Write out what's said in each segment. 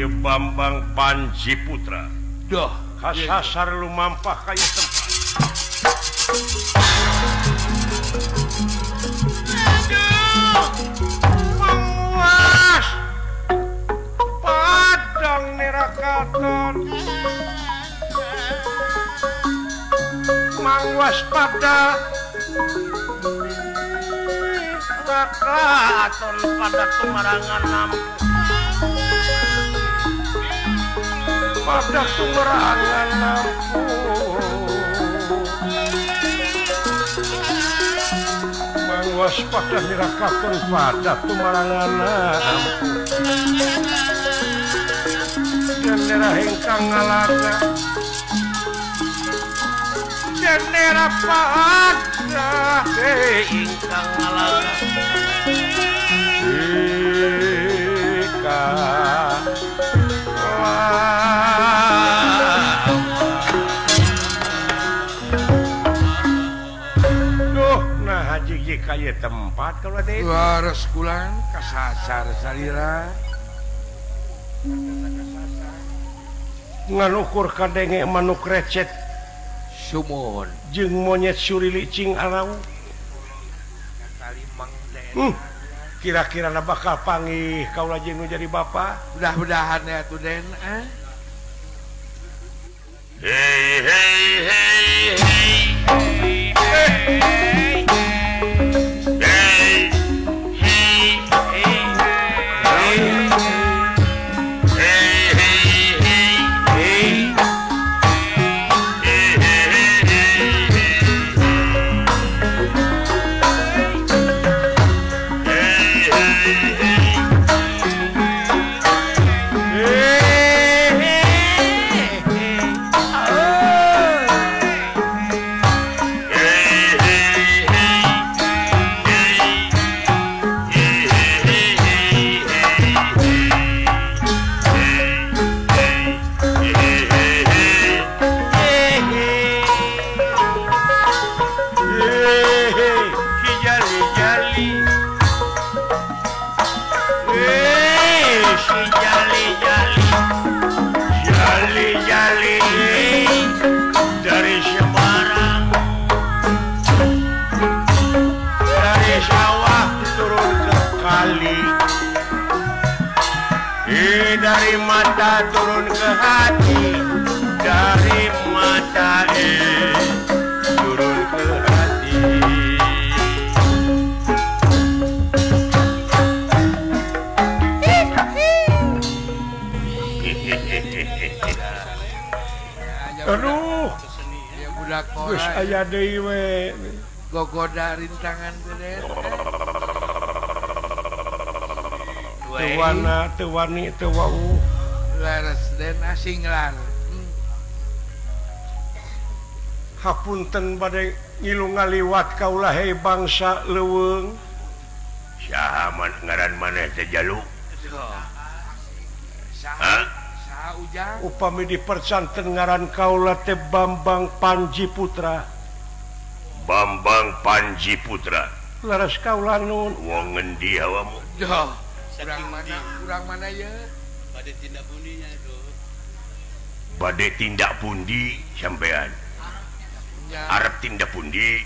Ieu Bambang Panji Putra. Duh, kasasar lumampah ka ieu tempat. Aduh, manguas padang nerakaton. Manguas pada nerakaton pada tumarangan nampu. Pada tumarangan nampu. Manguas pada nerakaton pada tumarangan nampu. Genera ingkang ngalaga, genera pada ingkang ngalaga. Ika duh, nah haji jika ieu tempat kalau ada itu. Waras kulang kasasar salira. Nganukur kadenge manuk recet sumon jeung monyet surili cing arau. Kira-kira na bakal pangih kaula jeung nu jadi bapa. Mudah-mudahan ya tuh Den. Hey hey hey hey hey hey hey dari mata turun ke hati, dari mata turun ke hati. Aduh, geus aya deui we. Gogoda rintangan teh. Teu wana, teu wani, teu wau. Leres den asinglar. Hapunten bade ngilu ngaliwat kaula hei bangsa leuweung. Saha ngaran maneh teh Jalu? Saha? Saha Ujang? Upami dipercanten ngaran kaula teh Bambang Panji Putra. Bambang Panji Putra. Leres kaula nun. Wong ngendi awamu? Duh. Kurang mana ya? Bade tindak pundinya itu. Bade tindak pundi sampean. Arep tindak pundi.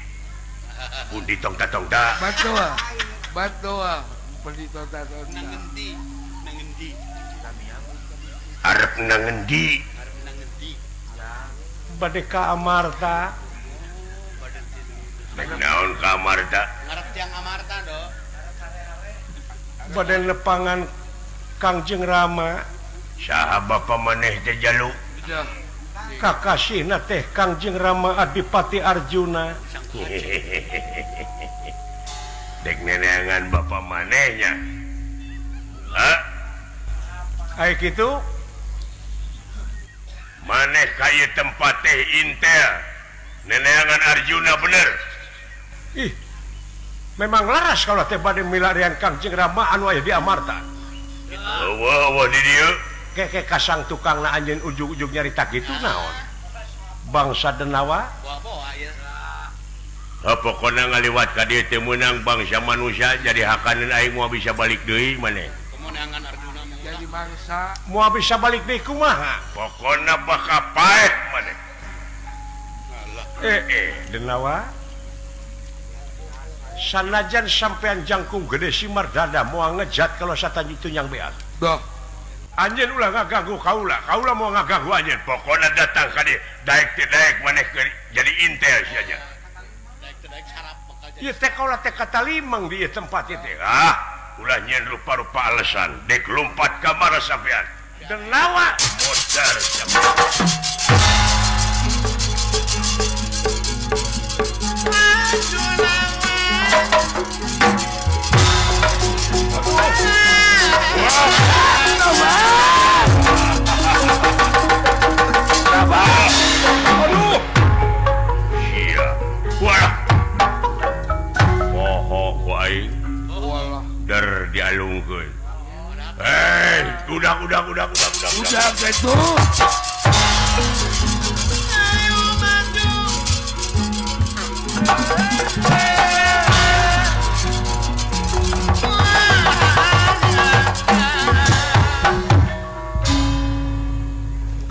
Pundi tongta-tongta. Batoa. Batoa. Pundi tongta-tongta. Nang ngendi? Nang ngendi? Arep nang ngendi? Arep nang ngendi? Bade ka Amarta. Naon ka Amarta? Ngarep tiang Amarta, Dok. Bade lepangan Kangjeng Rama. Saha bapa maneh teh Jalu? Kakasihna teh Kangjeng Rama Adipati Arjuna. Dek neneangan bapa manehnya. Hah? Ai kitu? Maneh ka ieu tempat teh intel. Neneangan Arjuna bener. Ih. Memang laras kalau teh bade milarian Kangjeng Rama anu aya di Amarta. Eueuh di dieu. Keke kasang tukangna anjeun ujug-ujug nyarita kitu naon? Bangsa Denawa. Boa-boa ieu. Ha pokona ngaliwat ka dieu teh meunang bangsa manusia jadi hakaneun aing moal bisa balik deui maneh. Kemenangan Arjuna jadi mangsa moal bisa balik deui kumaha pokona bakal paeh maneh Denawa sanajan sampean jangkung gede simar dada moal ngejat kalau satan itu yang beat. Doh. Anjeun ulah ngaganggu kaula, kaula moal ngaganggu anjeun. Pokona datang ka dieu, daek teu daek maneh jadi intel sia nya. Daek teu daek sarap bakal jadi. Ieu teh kaula teh katalimeng di ieu tempat ieu teh. Ah, ulah nyieun rupa-rupa alasan dek lompat ka mana sampean. Denawa modar sampean. Dialungkeun. Hei, udah gitu. Ayo maju.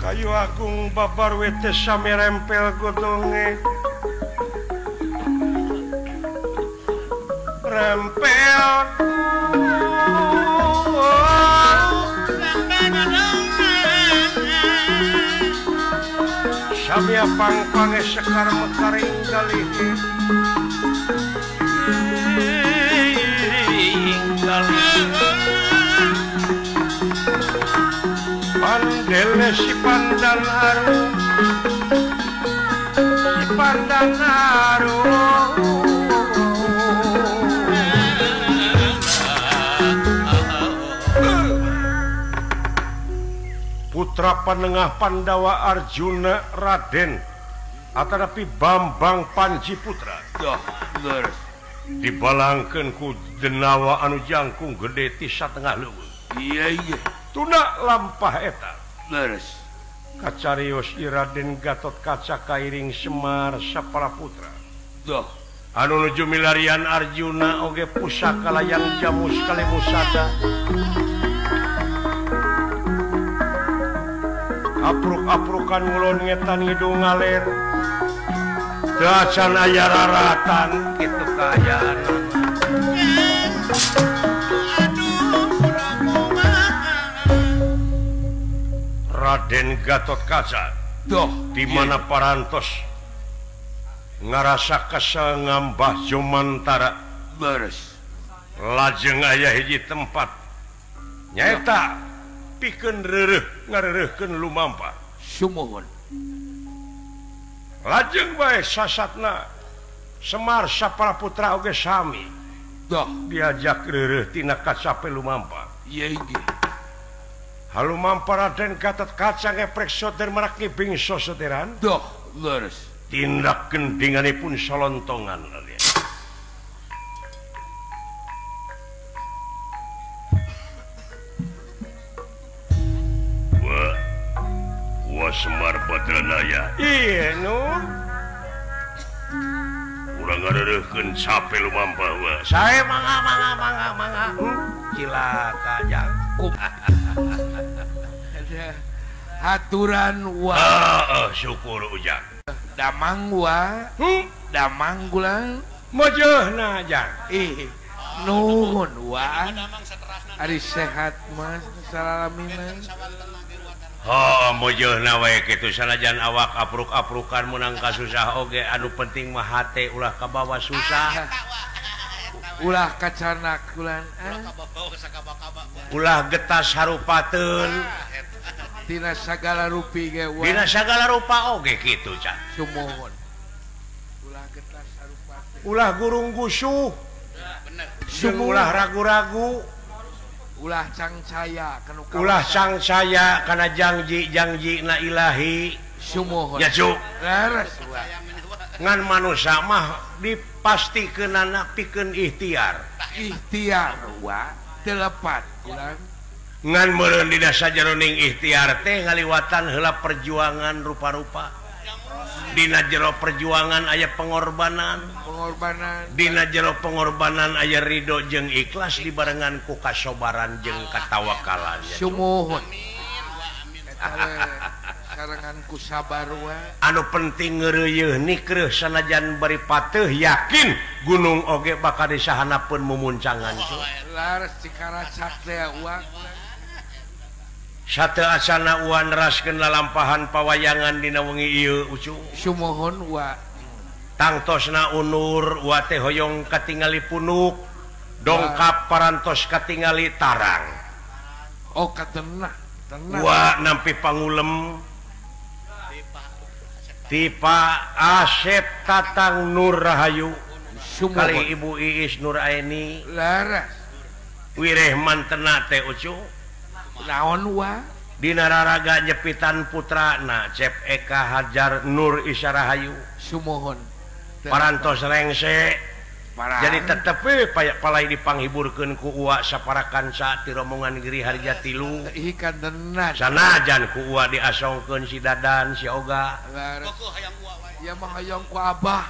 Kayu agung babar wete sami rempel godonge. Rempel samia pang-pange sekar mekar inggalih pandele si pandan aru si pandan aru putra panengah Pandawa Arjuna Raden atanapi Bambang Panji Putra dibalangkeun ku Denawa anu jangkung gede ti satengah leuweung. Iya iya. Tuna lampah eta. Leres. Kacarios I Raden Gatot Kaca kairing Semar sapara putra. Duh. Anu nuju milarian Arjuna oge pusaka layang jamus kalemusada. Apruk-aprukan ngulon ngetan ngidung ngaler. Teu acan aya raratan kitu kaayaan. Raden Gatot Kaca Duh, di mana parantos ngarasa kesel ngambah jumantara. Leres. Lajeng aya hiji tempat nyaeta pikeun reureuh ngareureurkeun lumampah. Sumuhun. Lajeng bae sasatna Semar sapara putra oge sami. Duh, diajak reureuh tina kacape lumampah. Ieu ge. Halumampah Raden Gatot Kaca ngeprek soter merak ngibing sosoteran. Duh, leres. Tindak gendinganipun solontongan. Wah, wah Semar Badranaya. Iya, Nur. Urang ngareureurkeun sape lumampah wah. Sae mangga mangga mangga mangga. Cilaka jang. Haturan wa. Syukur ujang. Damang wa, damang gulang, mojehna jang. Ih, nuhun wa. Ari sehat mas, salalamina. Oh, mojehna wae kitu sanajan awak apruk-aprukan meunang kasusah oge anu penting mah hate ulah kabawa susah. Ulah kacanak gulang. Ulah getas harupateun. Dina sagala rupi ge wa. Dina sagala rupa oge kitu can. Sumuhun. Ulah getas harupateun. Ulah gurung gusuh. Bener. Ulah ragu-ragu. Ulah cangcaya kanu ulah cangcaya kana janji-janji na ilahi. Sumuhun. Ya cu. Leres wa. Ngan manusa mah dipastikeunana pikeun ikhtiar. Ikhtiar wa teu lepat ulah. Ngan meureun dina sajeroning ikhtiar teh ngaliwatan heula perjuangan rupa-rupa. Dina jero perjuangan aya pengorbanan. Pengorbanan. Dina jero pengorbanan aya ridho jeung ikhlas dibarengan ku kasobaran jeung katawakalan. Sumuhun. Sarengan ku sabar wa. Anu penting ngeureuyeuh nikreuh sanajan bari pateuh yakin gunung oge bakal disahanapeun mumuncangan. Laras cikaracak teh wa. Sate asana uwa neraskeun lalampahan pawayangan dina wengi ieu ucu. Sumuhun wa. Tangtosna unur wa teh hoyong katingali punuk dongkap parantos katingali tarang. Oh katenah. Wa nampi pangulem tipa Asep Tatang Nur Rahayu kali Ibu Iis Nur Aini. Laras. Wireh mantena teh ucu. Naon wa? Dina raraga nyepitan putrana Cep Eka Hajar Nur Isa Rahayu. Sumuhun. Parantos rengse. Jadi tetep we palai dipanghiburkeun ku uwa saparakanca ti rombongan Giri Harja tilu. Sanajan ku uwa diasongkeun si Dadan si Oga. Ya mah hayang ku abah.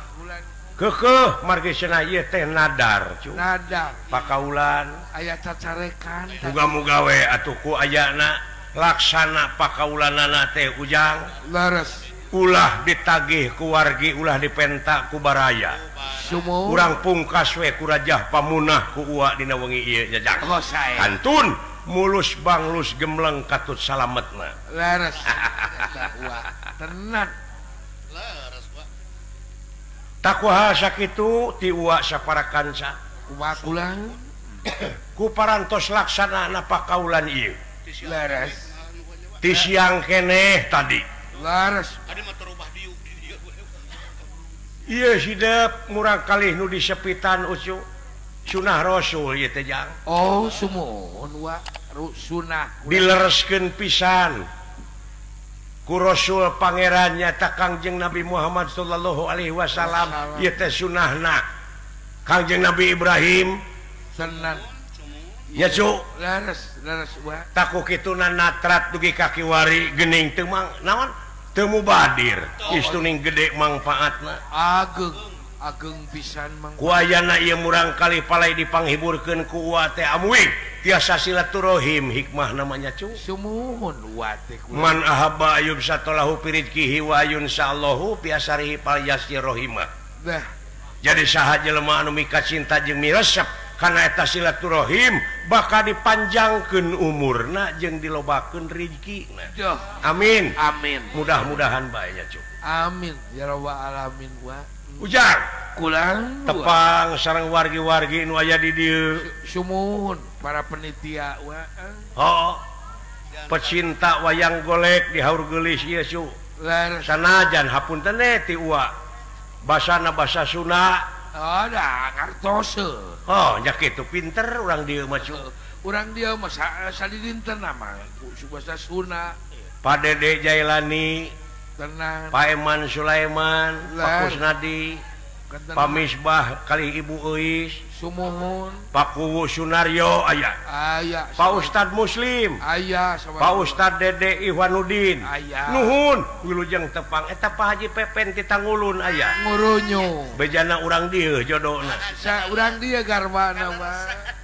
Keukeuh margi cenah ieu teh nadar cu. Nadar. Pakaulan aya cacarekan. Muga-muga we atuh ku ayana laksana pakaulanana teh ujang. Leres. Ulah ditagih ku wargi, ulah dipenta ku baraya. Urang pungkas we ku rajah pamunah ku uwa dina wengi ieu jajang. Oh, sae. Kantun mulus banglus gemleng katut salametna. Leres. Eta uwa tenan. Leres wa. Takuha sakitu ti uwa saparakanca. Kumaha kula? Ku parantos laksana na pakaulan ieu. Leres. Ti siang keneh tadi. Laras. Ieu hidep murang kalih nu disepitan ucu. Sunah Rasul ieu teh jang. Oh, sumuhun wa sunah. Dilereskeun pisan ku Rasul pangeran nyata Kangjeng Nabi Muhammad sallallahu alaihi wasallam ieu teh sunahna. Kangjeng Nabi Ibrahim tenan. Ya cu. Leres, leres wa. Taku kituna natrat dugi ka kiwari geuning teu mang naon? Teu mubadir, istuning gede mangfaatna. Ageng, ageng pisan mang. Ku ayana ieu murang kali palai dipanghiburkeun ku uwa teh amuing tiasa silaturahim hikmah namanya cu. Sumuhun uwa teh. Man ahabba ayub satolahu pirizkihi wa ayun sa'allahu bi asarihi falyasir rahimah. Dah. Jadi saha jelema anu mika cinta jeung miresep kana eta silaturahim bakal dipanjangkeun umurna jeung dilobakeun rezekina. Amin. Amin. Mudah-mudahan bae nya cu. Amin ya rabbal alamin wa. Ujang kulang tepang sareng wargi-wargi nu aya di dieu. Sumuhun para penitia wa. Heuh. Pecinta wayang golek di Haur Geulis ieu cu. Sanajan hapunten ti uwa. Basana basa Sunda. Oh, dah ngartos. Oh, nya kitu pinter urang dieu mah cu. Urang dieu mah sadidinten mah basa Sunda. Pak Dede Jailani, tenang. Pak Eman Sulaiman, Pak Kusnadi, Pak Misbah kali Ibu Euis, sumuhun. Pak Kuwu Sunaryo aya. Aya. Pak Ustad Muslim, aya. Pak Ustad Dede Ihwanuddin, aya. Nuhun wilujeng tepang eta Pak Haji Pepen ti Tangulun aya. Ngurunyu. Bejana urang dieu jodona. Sa urang dieu garwana mah.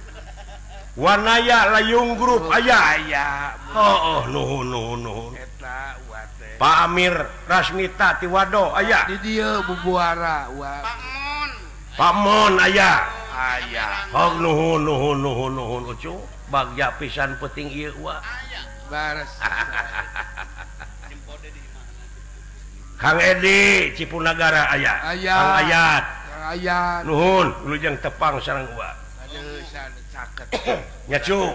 Wanaya Layung Grup aya. Aya. Oh, oh nuhun nuhun nuhun. Eta wa teh. Pak Amir Rasmita ti Wado aya. Di dieu Bubuara wa. Pak Mon. Pak Mon aya. Aya. Oh nuhun nuhun nuhun nuhun ucu. Bagja pisan penting ieu wa. Aya. Bares. Kang Edi Cipunagara aya. Aya. Kang Ayat. Kang Ayat. Nuhun wilujeng tepang sareng uwa. Nya cu.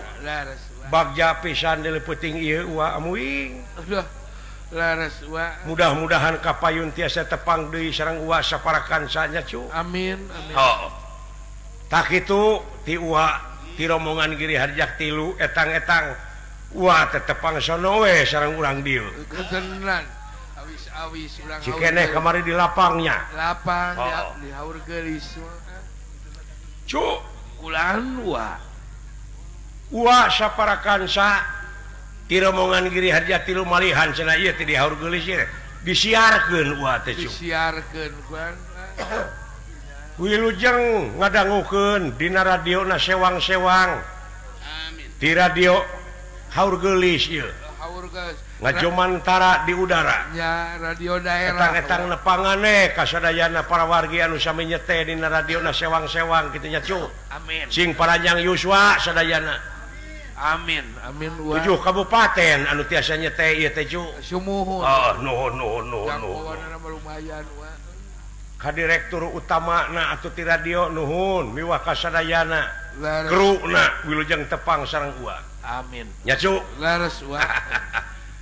Bagja pisan deuleu peuting ieu uwa amuing. Leres wa. Mudah-mudahan kapayun tiasa tepang deui sareng uwa saparakansa nya cu. Amin amin. Oh. Tak kitu ti uwa ti rombongan Giri Harjak tilu etang-etang uwa teh tepang sono we sareng urang dieu. Ketenan. Awis-awis urang. Cikeneh kamari di lapangnya. Lapang oh. Di Haur Geulis. Cu kulan wa. Uwa saparakansa ti rombongan Giri Harja tilu malihan cenah ieu teh di Haur Geulis ieu disiarkeun uwa teh cu. Disiarkeun kuan. Wilujeng ngadangukeun dina radio na sewang-sewang. Amin. Di radio Haur Geulis ieu. Haur Geulis. Ngajomantara di udara. Ya, radio daerah. Etang-etang nepangane kasadayana para wargi anu sami nyete dina radio na sewang-sewang kitu nya cu. Amin. Sing paranjang yuswa sadayana. Amin. Amin wa. 7 kabupaten anu tiasa nyete ieu teh cu. Sumuhun. Oh, nuhun nuhun nuhun nuhun. Lumayan wa. Ka direktur utamana atuh ti radio nuhun miwah kasadayana. Kruna wilujeng tepang sareng uwa. Amin. Nya cu. Leres wa.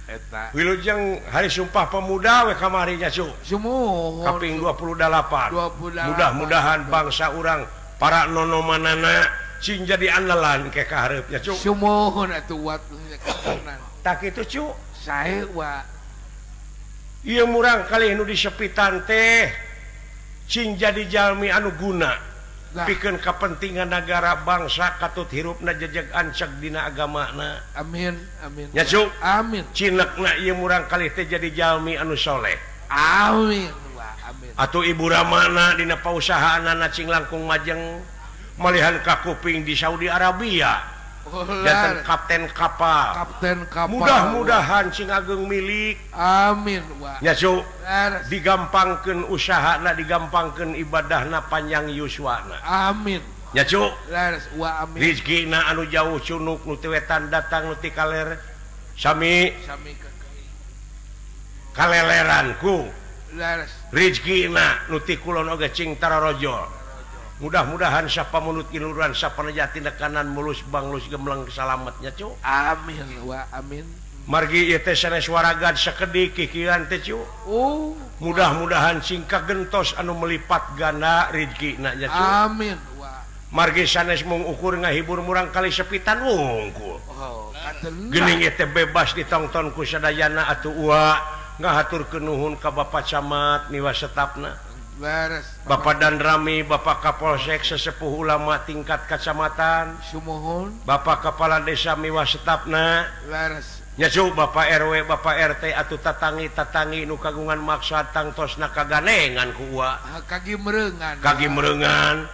Eta. Wilujeng Hari Sumpah Pemuda we kamari nya cu. Sumuhun. Kaping 28. Mudah-mudahan bangsa urang para nonomanana sing jadi andalan ke kahareup nya cu. Sumuhun atuh wat Tak kitu cu. Sae wa. Ieu murang kali nu disepitan teh sing jadi jalmi anu guna. Pikeun kepentingan negara bangsa katut hirupna jejeg anceg dina agamana. Amin amin. Nya cu. Amin. Cinekna ieu murang kali teh jadi jalmi anu soleh. Amin wa amin. Atuh ibu ramana dina pausahaanana cing langkung majeng malihan ka kuping di Saudi Arabia. Janten kapten kapal. Kapten kapal. Mudah-mudahan sing ageng milik. Amin wa. Nya cu. Digampangkeun usahana, digampangkeun ibadahna, panjang yuswana. Amin. Nya cu. Leres wa amin. Rizkina anu jauh cunuk nu ti wetan datang nu ti kaler sami sami kaleleran ku. Leres. Rizkina nu ti kulon oge cing tararojol. Mudah-mudahan sapamunut kiluran sapanejati nekanan mulus banglus gemleng salametnya cu. Amin wa amin. Margi ieu teh sanes waragad sakedik kikieuan teh cu. Oh, mudah-mudahan sing kagentos anu melipat ganda rizkina nya cu. Amin wa. Margi sanes mung ukur ngahibur murang kali sepitan wungkul. Oh, geuning ieu teh bebas ditongton ku sadayana atuh ua ngahaturkeun nuhun ka Bapak Camat miwah setapna. Leres. Bapak Danrami, Bapak Kapolsek, sesepuh ulama tingkat kecamatan, sumuhun. Bapak Kepala Desa miwah setapna. Leres. Nya cu Bapak RW, Bapak RT atuh tatangi-tatangi nu kagungan maksad tangtosna kaganengan ku ua. Kagi merengan. Kagi merengan.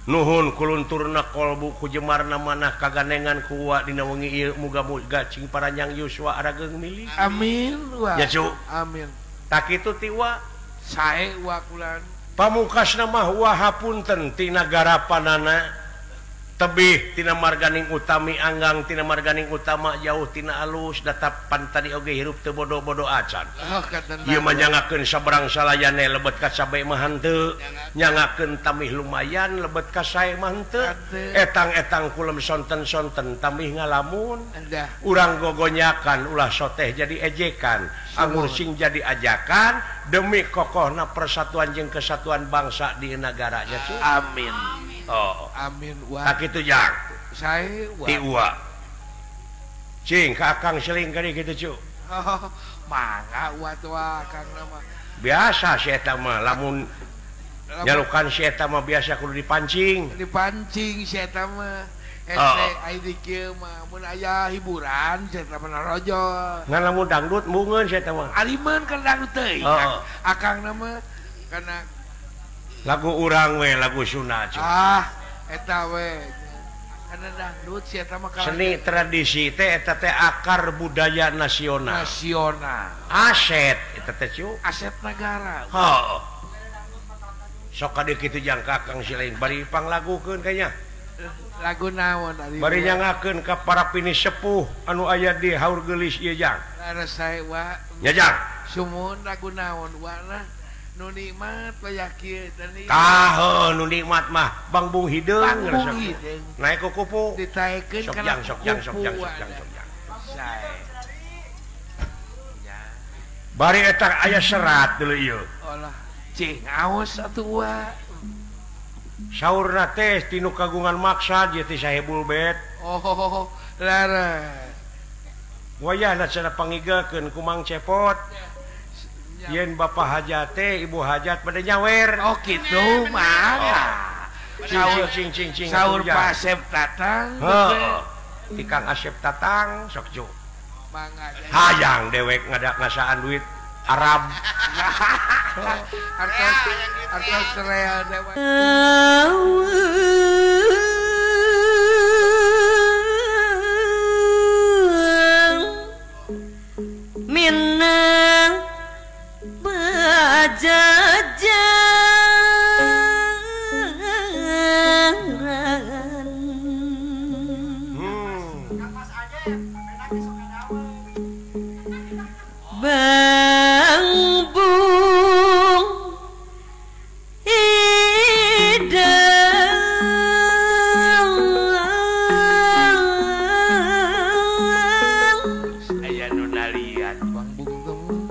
Nuhun kulunturna kolbu ku jemarna manah kaganengan ku ua dina wengi ieu muga-muga cing paranjang yuswa arageung milik. Amin wa. Nya cu. Amin. Tak kitu ti ua. Sae wa kulan. Pamungkasna mah wa hapunten tina garapanana tebih tina marganing utami anggang tina marganing utama jauh tina alus datapan tadi oge hirup teu bodo-bodo acan. Oh, ieu mah nyangakeun sabarang salayane lebet ka sabe mah henteu, nyangakeun tamih lumayan lebet ka sae mah henteu, etang-etang kulem sonten-sonten tamih ngalamun. Urang gogonyakan ulah soteh jadi ejekan, angur sing jadi ajakan demi kokohna persatuan jeung kesatuan bangsa di negaranya cu. Amin. Oh. Amin wa. Tak kitu jang. Sae wa. Ti ua. Cing ka Akang seling kali kitu cu. Oh, mangga wa tua Akang mah. Biasa si eta mah lamun nyalukan si eta mah biasa kudu dipancing. Dipancing si eta mah. Hese ai di kieu mah mun aya hiburan si eta mah narojol. Ngan lamun dangdut embungeun si eta mah. Alimeun kana dangdut teuing. Akang mah kana lagu urang we lagu Sunda cu. Ah, eta we. Kana dangdut si eta mah seni tradisi teh eta teh akar budaya nasional. Nasional. Aset eta teh cu. Aset negara. Heuh. Sok ka dieu kitu jang ka Akang si lain bari panglagukeun kayanya. Lagu naon ari? Bari nyangakeun ka para pini sepuh anu aya di Haur Geulis ieu jang. Leres sae wa. Nya jang. Sumuhun lagu naon wa lah. Nu nikmat aya kieu tadi. Tah heuh nu nikmat mah Bangbung Hideung. Bangbung Hideung. Naek ku kupu. Ditaekeun kana sok jang sok jang sok jang sok jang. Sae. Nya. Bari eta aya serat deuleu ieu. Olah, cing aos atuh wa. Saurna teh tinu kagungan maksad ieu teh Sahibul Bait. Oh, leres. Wayahna cenah pangigekeun ku Mang Cepot. Yen Bapak hajat teh Ibu hajat pada nyawer. Oh gitu mah. Cing cing cing cing. Saur Pak Asep Tatang. Heeh. Ti Kang Asep Tatang sok cu. Mangga. Hayang dewek ngadak ngasaan duit. Arab. Artos real dewa. Minang bajajaran. Bangbung hidang aya nu nalian bangbung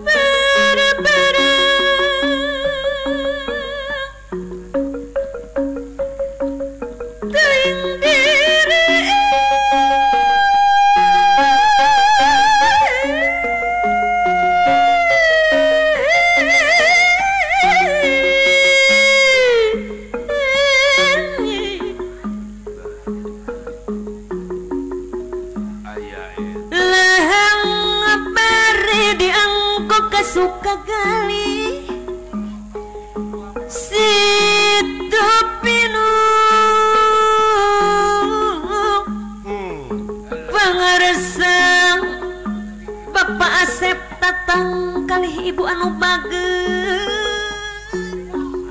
teh bere-bere teuing diri. Suka gali situ pinu pangaresang Bapak Asep tatang kalih ibu anu bager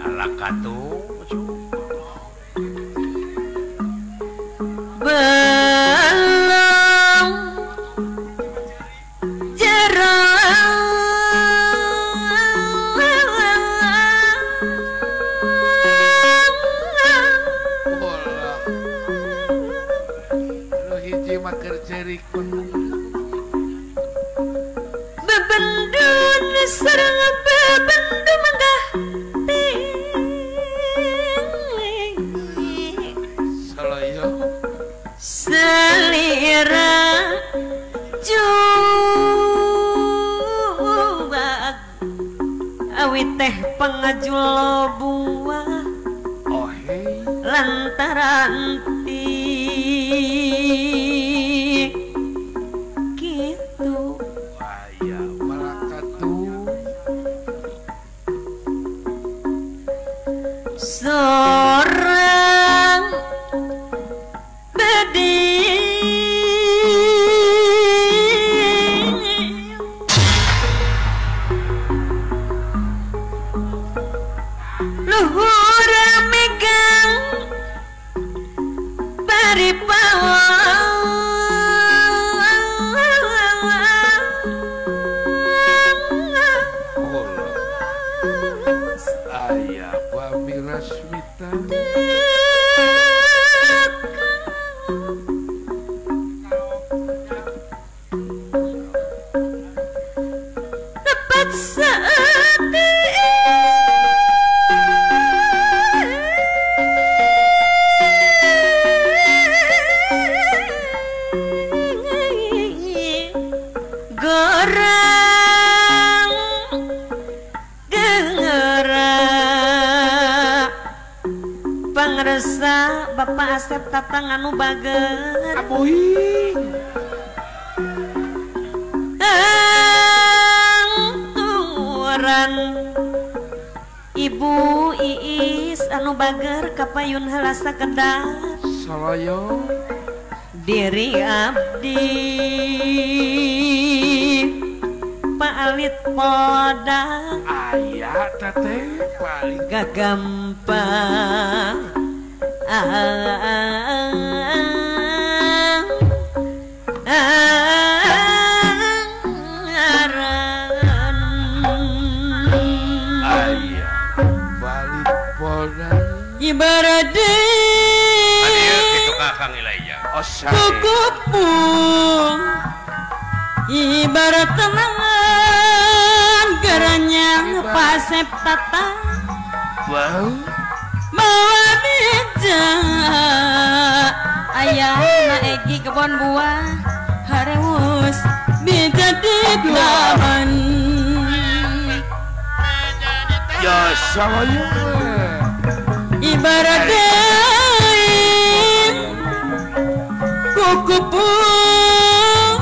ala katuh belum jerang. Bebendun sareng bebendu manggah tinggi saloyo selira jubag awi teh pangajul buah oh hey lantaran ti gitu. Aya malakatu sorang bedi luhur megang bari pawang. Aya Bami Rasmita tepat saat gorang gerak pangresa Bapak Asep tatang anu bager abuhing angturan Ibu Iis anu bager kapayun halasa kedah saloyo diri abdi Pak Alit Polda aya teteh paling gagampang aran aya balik Polda ibarat kitu ka Kang Ilaya kukupung ibarat tenangan geranyang pasep tata wow mawa bija ayah na egi kebon buah harewus bija di taman ya saya ibarat kukupung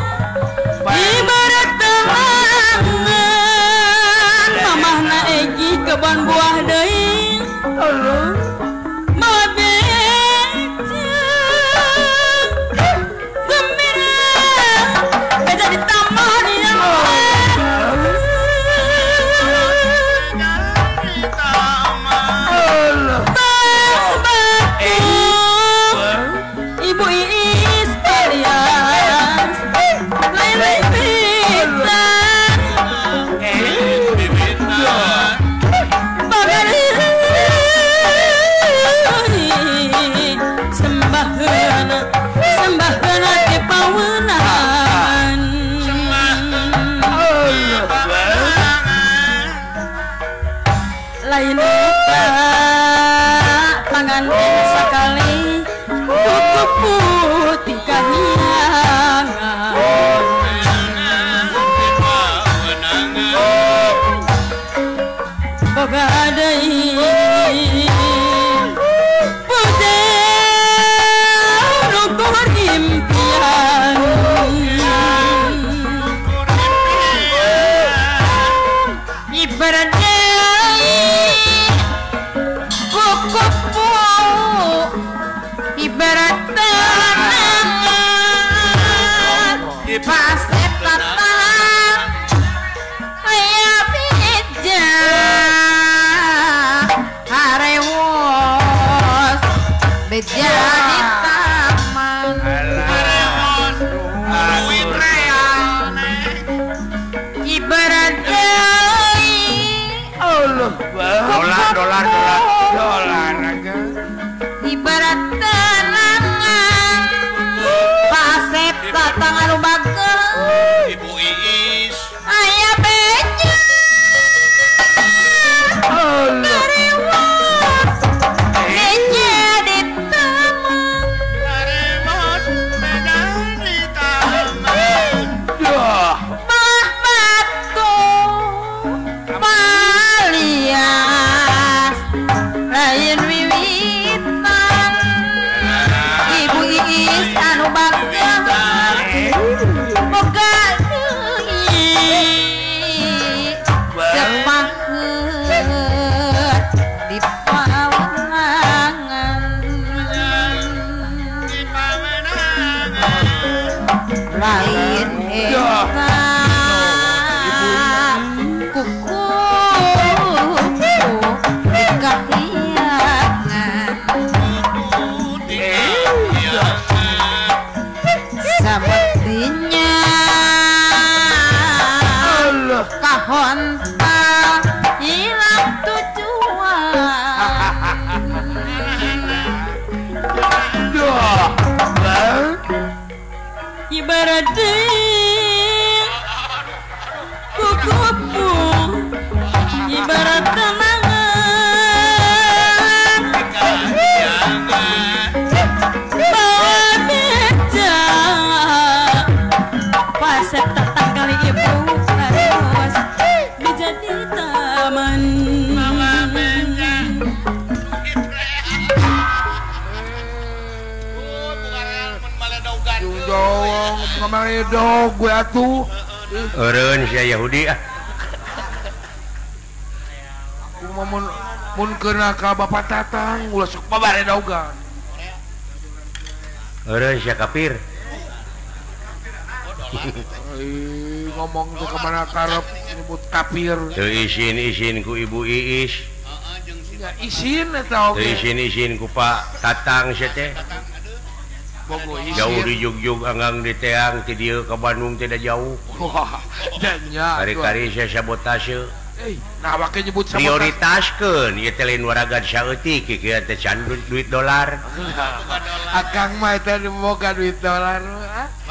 Panganten sakali kuku putih kahiangan boga deui pujang ukur impian ibarat ibarat tanaman pasir tatang aya beja harewos beja di taman harewos duit real ibarat deui Allah dolar dolar dolar dolar aja ibarat tenangan pasep tatang anu bagel Ibu Iis aya beja karewos beja di taman karewos beja di taman mah batu palias lain wiwitan Ibu Iis anu bagja boga deui sepaheut di pawenangan lain eta kuku kahiangan sepertinya kahonta hilang tujuan ibarat kukupu ibarat tenangan bawa beja pasep tatang kali ibu harus beja di taman bawa beja dong kemarin dong gue atuh eureun sia Yahudi ah kumaha mun mun keuna ka Bapak Tatang ulah sok babaredogan eureun sia kafir ngomong tuh kemana karep nyebut kafir teu isin-isin ku Ibu Iis ya isin eta oge teu isin-isin ku Pak Tatang sia teh jauh di Jugjug anggang di Teang ti dieu ka Bandung teh da jauh. Wah, nya kari-kari sia sabotase. Nah wake nyebut sabotase. Prioritaskeun ieu teh lain waragan saeutik kieu teh can duit dolar. Akang mah eta boga duit dolar.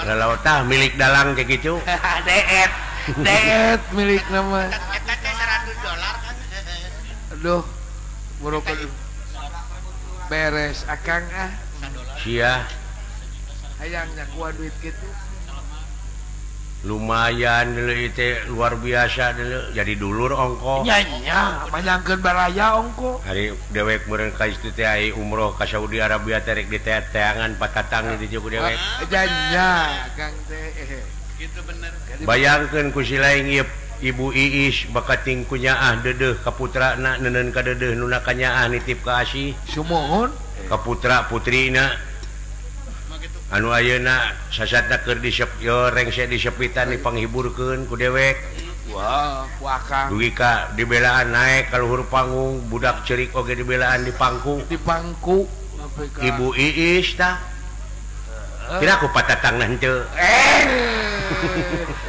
Lalau tah milik dalang teh kitu. Deet. Deet milik nama. Eta teh $100 kan. Aduh. Buruk beres akang ah. Sia. Hayang nyakuan duit gitu lumayan dulu itu luar biasa dulu jadi dulur ongko nya nya manyangkeun baraya ongko hari dewek meureun ka ieu teh ai umroh ka Saudi Arabia teh rek diteangan patatang di dieu ku dewek nya nya Kang teh gitu bener bayangkeun ku si laing ieu Ibu Iis bakating ku nyaah deudeuh ka putrana neuneun ka deudeuh nu na kanyaah nitip ka asih sumuhun ka putra putrina anu ayeuna sasatna keur disep yo rengse disepitan dipanghiburkeun ku dewek. Wah, ku akang. Dugi ka dibelaan naek ka luhur panggung, budak ceurik oge dibelaan di pangku. Di pangku Ibu Iis tah. Kira ku patatangna henteu.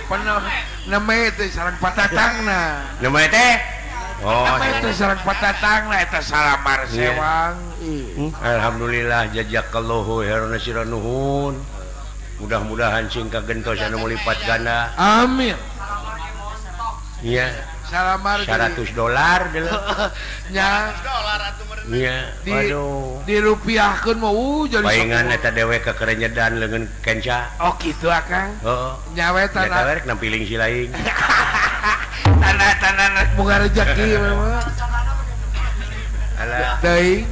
Penuh neme teh sareng patatangna. Neme teh? Oh, neme teh sareng patatangna eta salamar sewang. Alhamdulillah jazakallahu khairan nuhun. Mudah-mudahan sing kagentos anu melipat ganda. Amin. Iya. Salamar $100 deuleu. Nya. Nya, waduh. Dirupiahkeun mah jadi paingan eta dewek kekerenyedan leungeun kenca. Oh kitu Akang. Heeh. Nya we tanah. Eta rek nampiling si laing. Tanah-tanah rek boga rezeki mah. Alah. Teuing.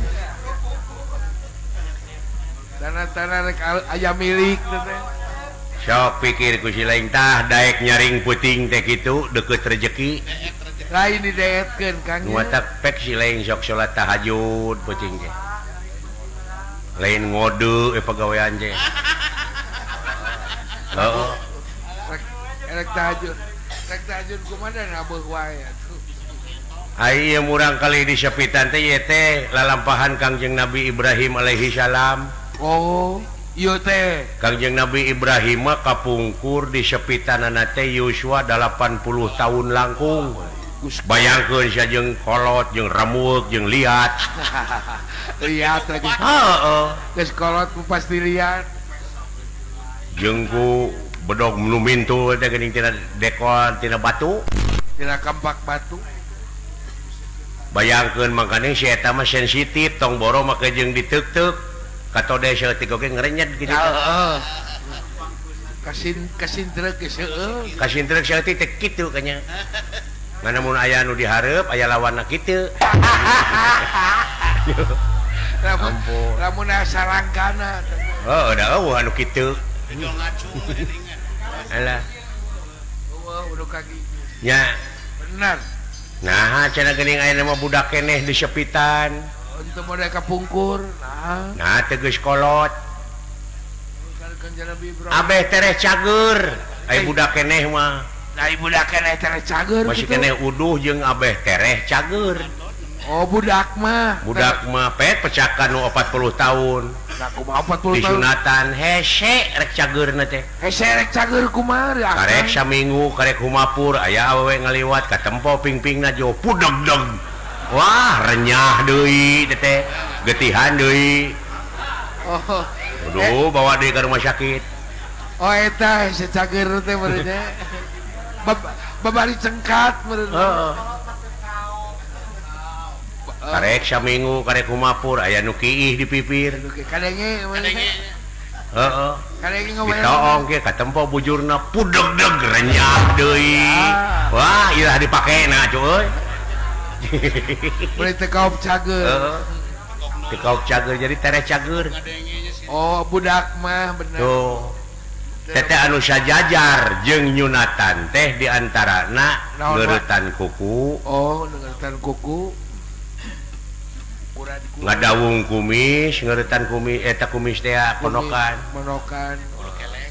Tanah-tanah rek aya milik teh. Sok pikir ku si laing tah daek nyaring puting teh kitu deukeut rejeki. Lain dideetkeun Kang. Nu matak pek si laing sok salat tahajud puting teh. Lain ngode pagawean teh. Heeh. Rek tahajud. Rek tahajud kumaha nabeuh wae atuh. Ai murang kali di sepitan teh ieu teh lalampahan Kangjeng Nabi Ibrahim alaihi salam. Oh, ieu teh. Kangjeng Nabi Ibrahim mah kapungkur di sepitanana teh yuswa 80 tahun langkung. Bayangkeun sia jeung kolot, jeung ramueuk, jeung liat. Liat lagi. Heeh. Geus kolot pasti liat. Jeung ku bedog nu mintul teh geuning tina dekol tina batu, tina kampak batu. Bayangkeun mangkane si eta mah sensitif tong boro make jeung diteuk-teuk katode saeutik oge ngerenyet kitu. Heeh. Kasin kasintrek geus heueuh. Kasintrek saeutik teh kitu kanya. Ngan mun aya nu dihareup aya lawanna kitu. Lamun lamun sarangkana. Heuh da eueuh anu kitu. Alah. Eueuh udah kaki. Nya. Bener. Nah, cenah geuning aya mah budak keneh di sepitan. Untuk modal kapungkur. Nah, nah teu geus kolot. Abeh tereh cager. Ai budak keneh mah. Nah, budak keneh tereh cager. Masih keneh uduh jeung abeh tereh cager. Oh, budak mah. Budak mah pet pecakan nu 40 tahun. Nah, kumaha 40 tahun? Disunatan hese rek cageurna teh. Hese rek cager kumaha? Karek saminggu, karek humapur, aya awewe ngaliwat katempo pingpingna jo pudegdeg. Wah, renyah deui teh. Getihan deui. Oh. Aduh, bawa deui ka rumah sakit. Oh, eta hese cager teh meureun nya. Babari cengkat meureun. Heeh. Karek saminggu, karek humapur, aya nu kiih di pipir. Kadenge, heeh. Kadenge ngomong. Ditoong ge katempo bujurna pudegdeg renyah deui. Wah, ieu dipakena cuy euy. Boleh teu kaop cager. Heeh. Teu kaop cager jadi tereh cager. Oh, budak mah bener. Tuh. Teteh anu sajajar jeung nyunatan teh di antarana ngeuretan kuku. Oh, ngeuretan kuku. Ngadawung kumis, ngeuretan kumis eta kumis teh konokan. Konokan, bulu kelek.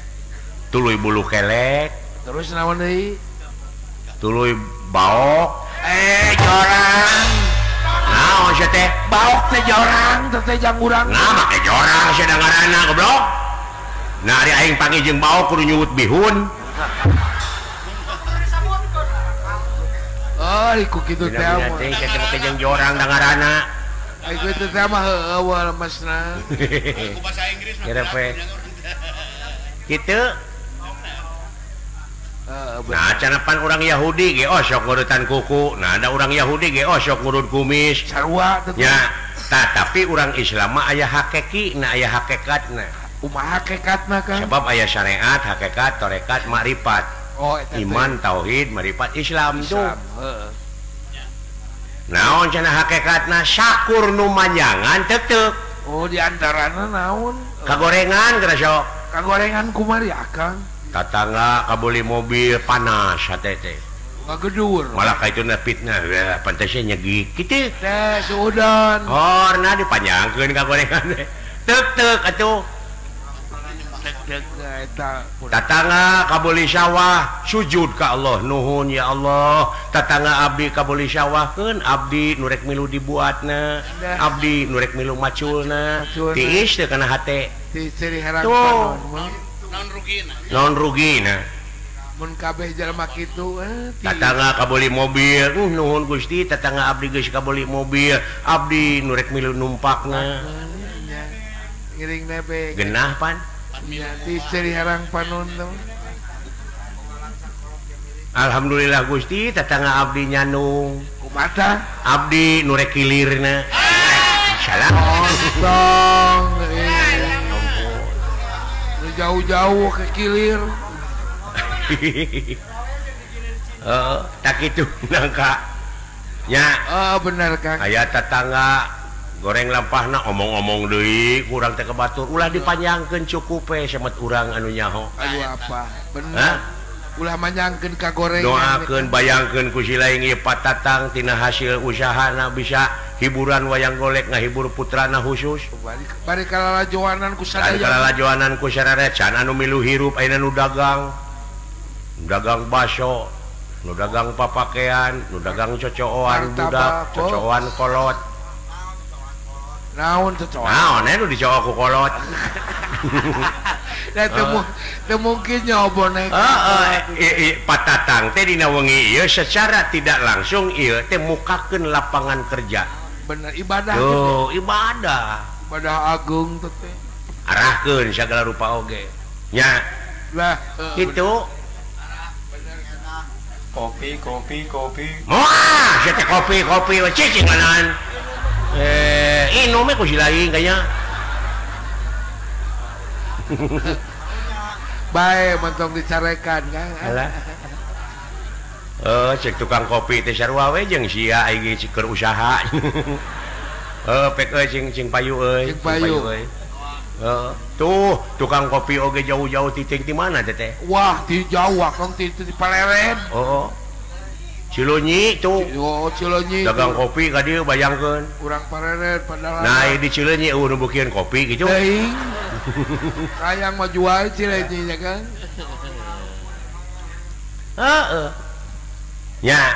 Tuluy bulu kelek. Terus naon deui? Tuluy baok. Eh, jorang. Naon sia teh? Baok teh jorang, teh jang urang. Nah, make jorang sia ngaranna goblok. Nah, ari aing panggih jeung baok kudu nyuwut bihun. Oh, iku kitu teh. Teh sia teh make jeung jorang da ngaranna. Iku itu teh mah heueuh lemesna. Ku bahasa Inggris mah. Kitu. Nah, canapan orang Yahudi ge osok ngurutan kuku. Nah, ada orang Yahudi ge osok ngurut kumis. Sarua teh. Ya, tapi orang Islam mah aya hakiki, nah aya hakikatna. Kumaha hakikatna Kang? Sebab aya syariat, hakikat, tarekat, makrifat. Oh, eta iman, tauhid, makrifat, Islam tuh. Heeh. Naon cenah hakikatna sakur nu manjangan teuk-teuk. Oh, di antarana naon? Kagorengan geura sok. Kagorengan kumari Akang? Tatangga kabeli mobil panas hate teh. Ngagedur. Malah ka ituna fitnah, weh pantasnya nyegik kitu. Teh suudon. Horna dipanjangkeun kagorengan teh. Teuk-teuk atuh. Tatangga kabeli sawah sujud ka Allah nuhun ya Allah. Tatangga abdi kabeli sawahkeun abdi nu rek milu dibuatna, abdi nu rek milu maculna. Tiis teh kana hate. Tuh. Naon rugina? Naon rugina? Mun kabeh jalma kitu tatangga kabeli mobil, nuhun Gusti tatangga abdi geus kabeli mobil, abdi nu rek milu numpakna. Ngiring nebe. Genah pan. Di ceri herang panon tuh. Alhamdulillah Gusti tetangga abdi nyanung kumata abdi nu rek kilirna salah dong jauh-jauh ke kilir. Tak itu nangka nya. Bener Kang. Aya tetangga goreng lampahna omong-omong deui kurang teh kebatur ulah dipanjangkeun cukup we semet urang anu nyaho. Aduh apa? Bener. Ulah manjangkeun ka gorengan. Doakeun bayangkeun ku si laing ieu patatang tina hasil usahana bisa hiburan wayang golek ngahibur putrana khusus. Bari kalalajoanan ku sadaya. Bari kalalajoanan ku sararea can anu milu hirup ayeuna nu dagang. Nu dagang baso, nu dagang papakean, nu dagang cocooan budak, cocooan kolot. Naon cocooan? Naon nu dicoo ku kolot. Da teu mungkin nyoba boneka. Heeh, patatang teh dina wengi ieu secara tidak langsung ieu teh mukakeun lapangan kerja. Bener ibadah. Tuh, ibadah. Ibadah agung teh. Arahkeun sagala rupa oge. Nya. Lah, kitu. Kopi, kopi, kopi. Moal, sia teh kopi, kopi we cicing anan. Inum ku si lain kayaknya. Bae mentong dicarekan Kang. Alah. Cek tukang kopi teh sarua we jeung sia aing ge keur usaha. Pek euy cing payu euy. Cing payu euy. Tuh tukang kopi oge jauh-jauh titik di mana teh teh? Wah, di jauh Kang ti di Paleren. Oh. Cileunyi tuh. Oh, Cileunyi. Dagang kopi ka dieu bayangkeun. Urang Paleren padahal. Nah, di Cileunyi eueuh nu beukeun kopi kitu. Teuing. Hayang maju wae Cileunyi nya Kang. Heeh. Nya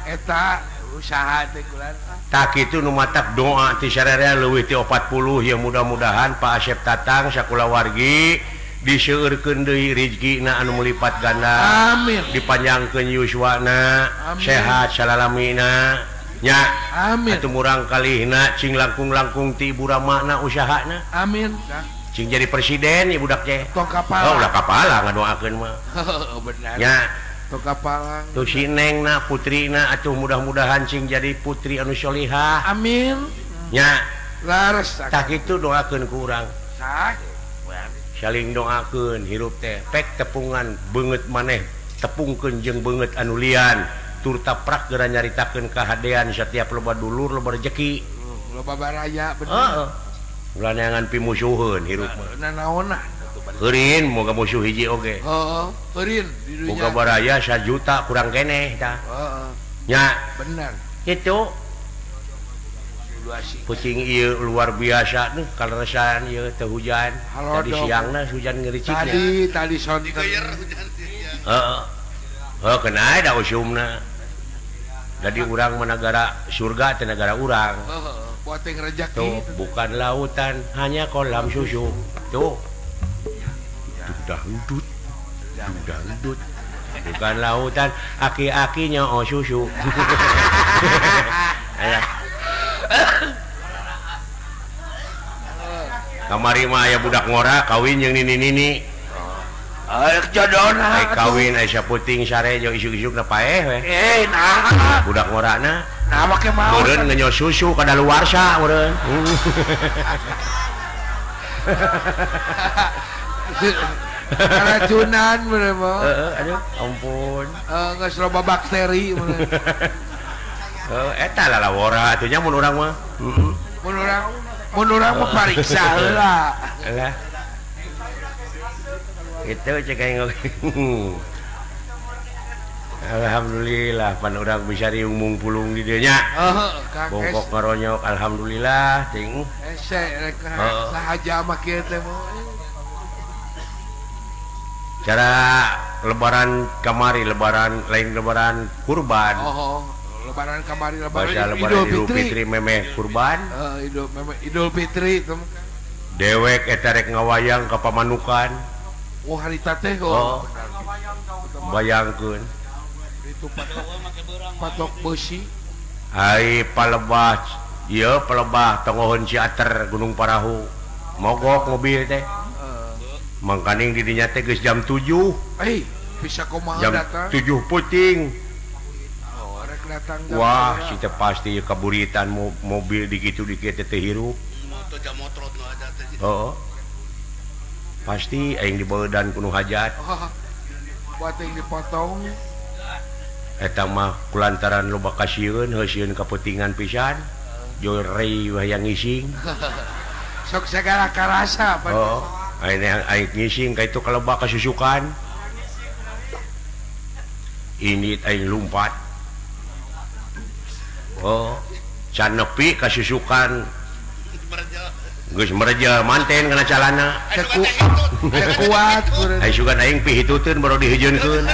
eta usaha teh kulan. Tak kitu nu matak doa ti sararea leuwih ti 40 ya mudah-mudahan Pak Asep Tatang sakulawargi diseueurkeun deui rezekina anu melipat ganda. Amin. Dipanjangkeun yuswana, sehat salalamina nya. Amin. Atuh murang kalihna cing langkung-langkung ti ibu ramana usahana. Amin. Cing jadi presiden ieu budak teh. Tong kapala. Oh, ulah kapala ngadoakeun mah. Bener. Nya. Tong kapala. Tuh si Neng na putrina atuh mudah-mudahan cing jadi putri anu sholihah. Amin. Nya. Laras. Tah kitu doakeun ku urang. Sah. Saling doakeun hirup teh pek tepungan beungeut maneh tepungkeun jeung beungeut anu lian turta prak geura nyaritakeun kahadean setiap loba dulur loba rejeki loba baraya bener. Heeh. Ulah neangan pimusuheun hirup mah. Nanaonan heurin moga musuh hiji oge. Heeh, heurin di dunya. Moga baraya 1 juta kurang keneh tah. Heeh. Nya. Bener. Kitu. Kucing ieu luar biasa nih kaleresan ieu teu hujan. Tadi siangna hujan ngericiknya. Tadi sonten. Heeh. Heuh kena da usumna. Jadi urang mah nagara surga teh nagara urang. Heeh, buat rejeki. Tuh, bukan lautan, hanya kolam susu. Tuh. Dangdut. Dangdut. Bukan lautan, aki-akinya oh susu. Ayo. Kamari mah aya budak ngora kawin jeung nini-nini. Arek jodona. Ai kawin aya saputing sare jeung isuk-isukna paeh we. Nah. Budak ngorana. Nah make maot. Meureun ngenyo susu kadaluarsa meureun. Keracunan meureun mah. Heeh, aduh, ampun. Geus loba bakteri meureun. Eta lalawora atuh nya mun urang mah. Heeh. Mun urang mah pariksa heula. Lah. Itu cek aing. Alhamdulillah pan urang bisa riung mungpulung di dieu nya. Heeh, Kang. Bongkok ngaronyok alhamdulillah ting. Hese rek sahaja mah kieu teh mah. Cara lebaran kamari lebaran lain lebaran kurban. Oh, lebaran kamari lebaran Idul Fitri memeh kurban. Heeh, Idul Fitri teh. Dewek eta rek ngawayang ka pamanukan. Oh, harita teh oh. Bayangkeun. Itu patok besi. Ai palebah ieu palebah tongoheun Ciater Gunung Parahu. Mogok mobil teh. Mangkaning di dinya teh geus jam 7. Eh, Bisa kumaha jam datang? 7 puting. Oh, rek datang. Wah, si teh pasti kaburitan mobil dikitu dikieu teh hirup. Oh. Pasti aing dibaeudan ku nu hajat. Oh, buat yang dipotong. Eta mah kulantaran loba kasieun, heuseun kaputingan pisan. Jore hayang ngising. Sok segala karasa. Oh, aing aing ngising ka itu kaleba kasusukan. Ini aing lumpat. Oh, can nepi kasusukan. Geus mereja manten kana calana. Kuat. Ai sugan aing pihituteun baru dihejeunkeun.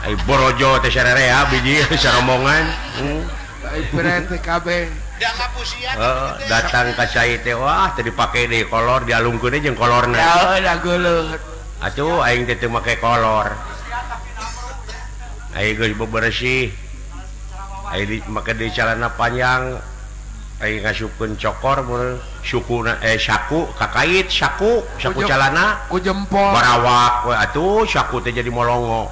Ai borojo teh sarerea biji saromongan. Ai pere teh kabeh. Datang ka cai teh wah teh dipake deui kolor dialungkeun jeung kolorna. Ya da geuleuh. Atuh aing teh teu make kolor. Aing geus bebersih. Aing make deui calana panjang. Aing ngasupkeun cokor mun sukuna saku kakait saku saku calana ku jempol. Barawak we atuh saku teh jadi molongo.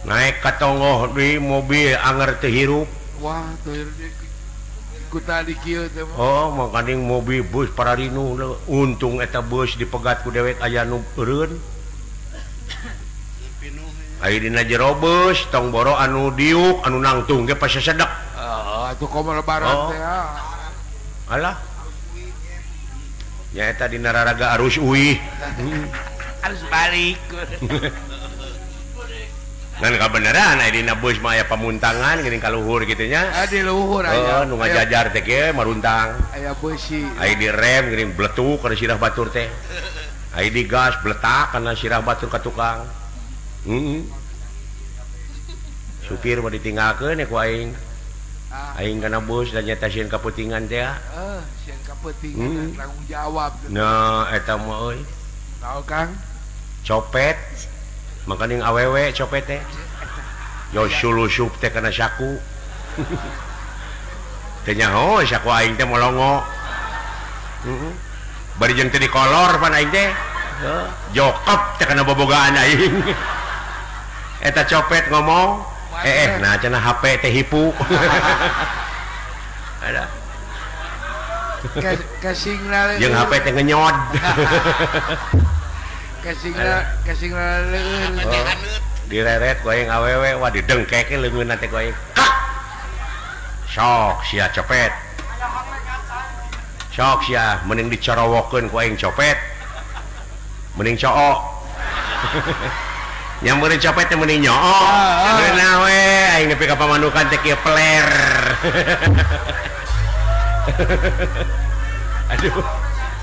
Naik ka tonggoh di mobil anger teu hirup. Wah, teu ku tadi kieu teh. Oh, mangkaning mobil bus pararinu untung eta bus dipegat ku dewek aya nu eureun. Aya dina jero bus tong boro anu diuk anu nangtung ge pasasedek. Heeh, atuh komo lebaran teh. Alah. Nya eta dina raraga arus uih. Arus balik. Ngan kabeneran aya dina bus mah aya pamuntangan geuning ka luhur kitu nya. Ah di luhur aya. Heeh, nu ngajajar teh kieu maruntang. Aya beusi. Aya di rem geuning bletuk kana sirah batur teh. Aya di gas bletak kana sirah batur ka tukang. Heeh. Supir mah ditinggalkeun ku aing. Aing kana bus dan nyata sieun kaputingan teh. Heeh, sieun kaputingan tanggung jawab. Nah, eta mah euy. Naon Kang? Copet. Makaning awewe copet teh. Yo sulusup teh kana saku. Teh nyaho saku aing teh molongo. Heeh. Bari jeung teh dikolor pan aing teh. Heeh. Jokep teh kana bobogaan aing. Eta copet ngomong, nah cenah HP teh hipu. Ada. Kasingna jeung HP teh ngenyod. Kasingna leueur. Direret ku aing awewe wah didengkeke leungeunna teh ku aing. Sok sia copet. Sok sia mending dicorowokeun ku aing copet. Mending cook. Yang meureun copet teh mending nyook. Geunah we aing nepi ka pamanukan teh kieu peler. Aduh,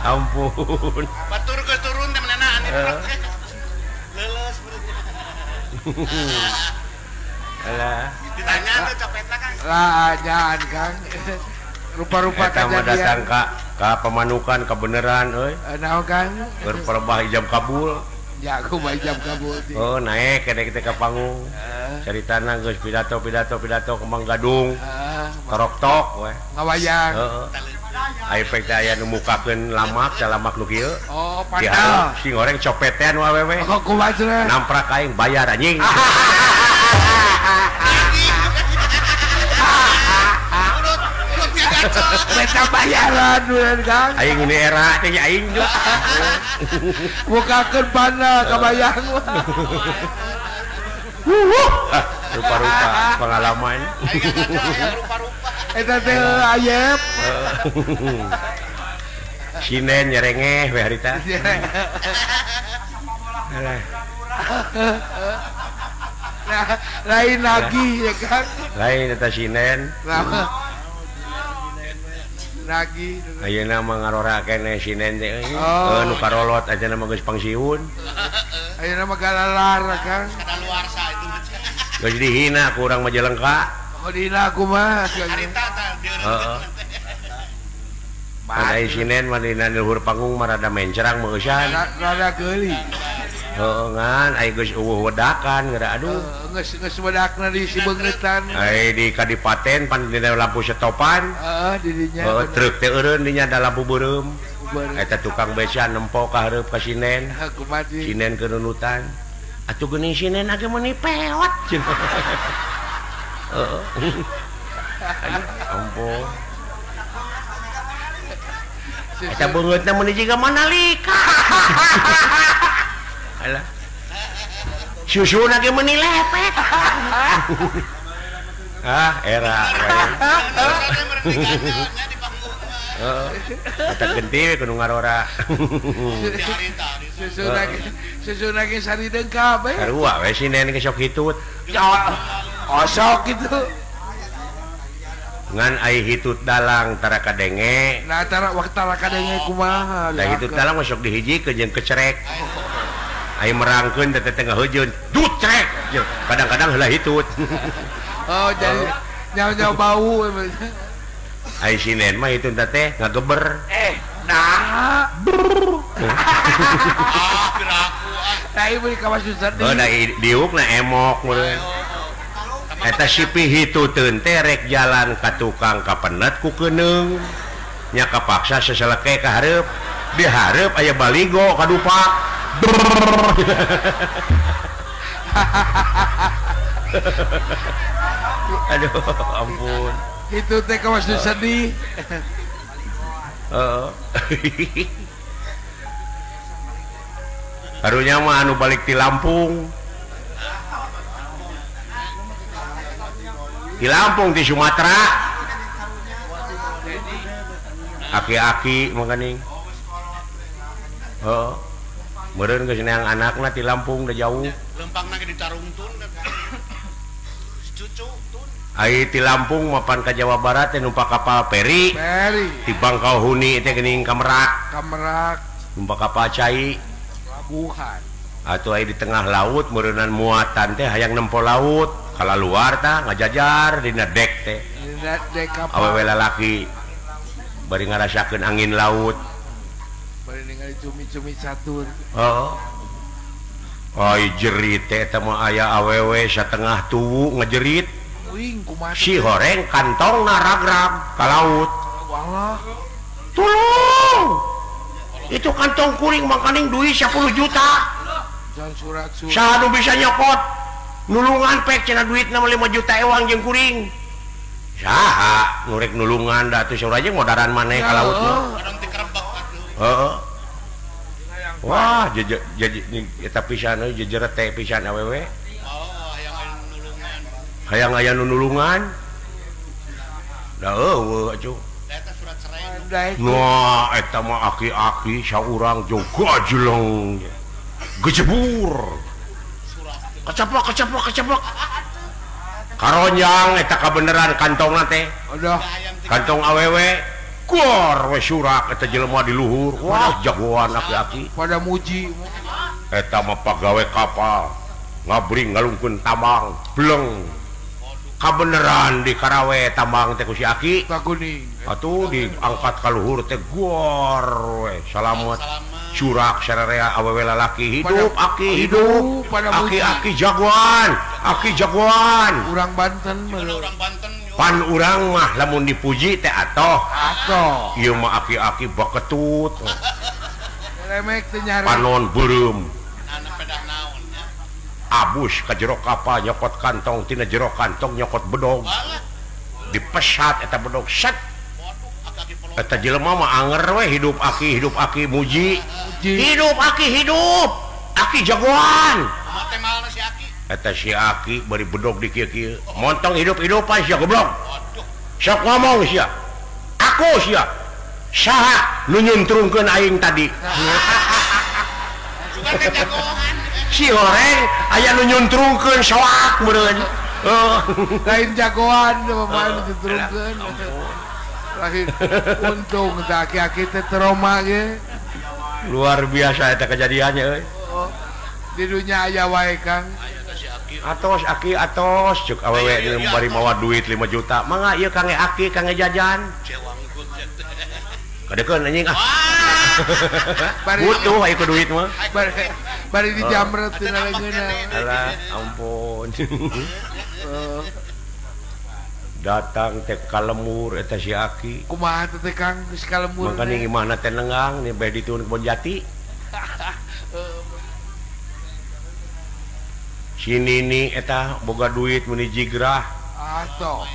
ampun. Batur geus turun teh menanaan di truk. Leuleus beureuh. Alah. Ditanya tuh copetna Kang. Lah, jangan Kang. Rupa-rupa kejadian. Eta mah datang ka pamanukan kabeneran euy. Naon Kang? Keur perebah ijab kabul. Ya aku mah ijab kabul. Oh, naik kene kita ka panggung. Caritana geus pidato-pidato-pidato kembang gadung. Torok-tok we. Ngawayang. Heeh. Efek teh aya nu mukakeun lamak, calamak nu kieu. Oh, padahal si goreng copetean nu awewe. Oh, kumaha cenah? Namprak aing bayar anjing. Beta bayaran bulan Kang. Aing ini era teh aing juga. Mukakeun pana kabayang. Rupa-rupa pengalaman. Rupa-rupa. Eta teh ayep. Sinen nyerengeh we harita. Alah. Lain lagi ya kan. Lain eta sinen. Lagi. Ayeuna mah ngarora keneh sinen teh euy. Heuh nu karolot aja mah geus pangsiun. Ayeuna mah galalar Kang. Kadaluarsa itu. Geus dihina ku urang Majalengka. Oh dihina kumaha? Harita tah Heeh. Ada sinen mah dina luhur panggung mah rada mencerang meusan. Rada geuli. Heeh ngan aya geus eueuh wedakan geura aduh. Geus geus wedakna di sibeungeutan. Ai di kadipaten pan dina lampu setopan. Heeh di dinya. Heeh truk teh eureun dinya da lampu beureum. Eta tukang beca nempo ka hareup ka sinen. Kumaha sinen keur nunutan. Atuh geuning sinen age meuni peot cenah. Heeh. Ampun. Eta beungeutna meuni jiga Mandalika. Alah. Susuna ge meuni lepet. Ah, era. Heeh. Eta genti we kudu ngarora. Susuna ge sarideung kabeh. Sarua we sinen ge sok hitut. Osok kitu. Ngan ai hitut dalang tara kadenge. Nah tara waktu tara kadenge kumaha. Da hitut dalang mah sok dihijikeun jeung kecerek. Ai merangkeun teh teh ngahujeun, dut cerek. Kadang-kadang heula hitut. Oh jadi nyawa-nyawa bau. Ai sinen mah hitut teh ngageber. Nah. Ah, piraku ah. Tai beuki kawas susah. Oh, da diukna emok meureun. Eta sipi hituteun teh rek jalan ka tukang kapenet ku keuneung. Nya kapaksa seseleke ka hareup. Di hareup aya baligo kadupak. Aduh, ampun. Itu teh kawas sedih. Heeh. Karunya mah anu balik ti Lampung. Di Lampung di Sumatera. Aki-aki makaning. Heeh. Meureun geus neang anakna ti Lampung da jauh. Lempangna ge ditarungtun. Cucu tun. Ai ti Lampung mapan ka Jawa Barat teh numpak kapal feri. Ti Bangkauhuni teh geuning ka Merak. Ka Merak. Numpak kapal cai. Pelabuhan. Atuh ai di tengah laut meureunan muatan teh hayang nempo laut. Kalaluar tah ngajajar dina dek teh. Dina dek kapal. Awewe lalaki bari ngarasakeun angin laut. Bari ningali cumi-cumi catur. Heeh. Ai jerit teh eta mah aya awewe satengah tuwu ngejerit. Uing kumaha. Si horeng kantongna ragrag ka laut. Walah. Tulung. Itu kantong kuring makaning duit 10 juta. Jangan surat-surat. Saha nu bisa nyokot? Nulungan pek cenah duitna mah 5 juta ewang jeung kuring. Saha nu rek nulungan da atuh saurang jeung modaran maneh ka laut mah. Heeh. Wah, eta pisan euy jejeret teh pisan awewe. Oh, hayang aya nu nulungan. Hayang aya nu nulungan. Da eueuh atuh. Eta surat cerai. Wah, eta mah aki-aki saurang jeung gajeleng. Gejebur. Kecaplok kecaplok kecaplok. Karonjang eta kabeneran kantongna teh. Aduh. Kantong awewe. Gor we surak eta jelema di luhur. Wah, jagoan aki-aki. Pada muji. Eta mah pagawe kapal. Ngabring ngalungkeun tambang, bleng. Kabeneran di Karawe tambang teh ku si aki. Kuning. Atuh diangkat ka luhur teh gor we salamet. Surak sararea awewe lalaki hidup aki hidup. Aki-aki jagoan, aki jagoan. Urang Banten mah. Urang Banten. Pan urang mah lamun dipuji teh atoh. Atoh. Ieu mah aki-aki baketut. Remek teh nyari. Panon beureum. Anu pedah naon nya. Abus ka jero kapal nyokot kantong tina jero kantong nyokot bedog. Dipesat eta bedog set. Eta jelema mah anger we hidup aki muji. Hidup aki hidup. Aki jagoan. Kumaha teh malna si aki? Eta si aki bari bedog di kieu-kieu. Montong hidup-hidupan sia goblok. Sok ngomong sia. Aku sia. Saha nu nyuntrungkeun aing tadi? Si horeng aya nu nyuntrungkeun soak meureun. Lain jagoan mah nu nyuntrungkeun. Lain untung teh aki-aki teh trauma ge. Luar biasa eta kejadiannya euy. Di dunya aya wae Kang. Atos aki atos cek awewe bari mawa duit 5 juta. Mangga ieu kangge aki kangge jajan. Kadekeun anjing ah. Butuh aya ku duit mah. Bari dijamret tina leungeunna. Alah ampun. Datang teh ka lemur eta si aki. Kumaha teh Kang geus ka lemur? Mangkana imahna teh nenggang ni bae dituhun kebon jati. Si Nini eta boga duit meuni jigrah. Atoh.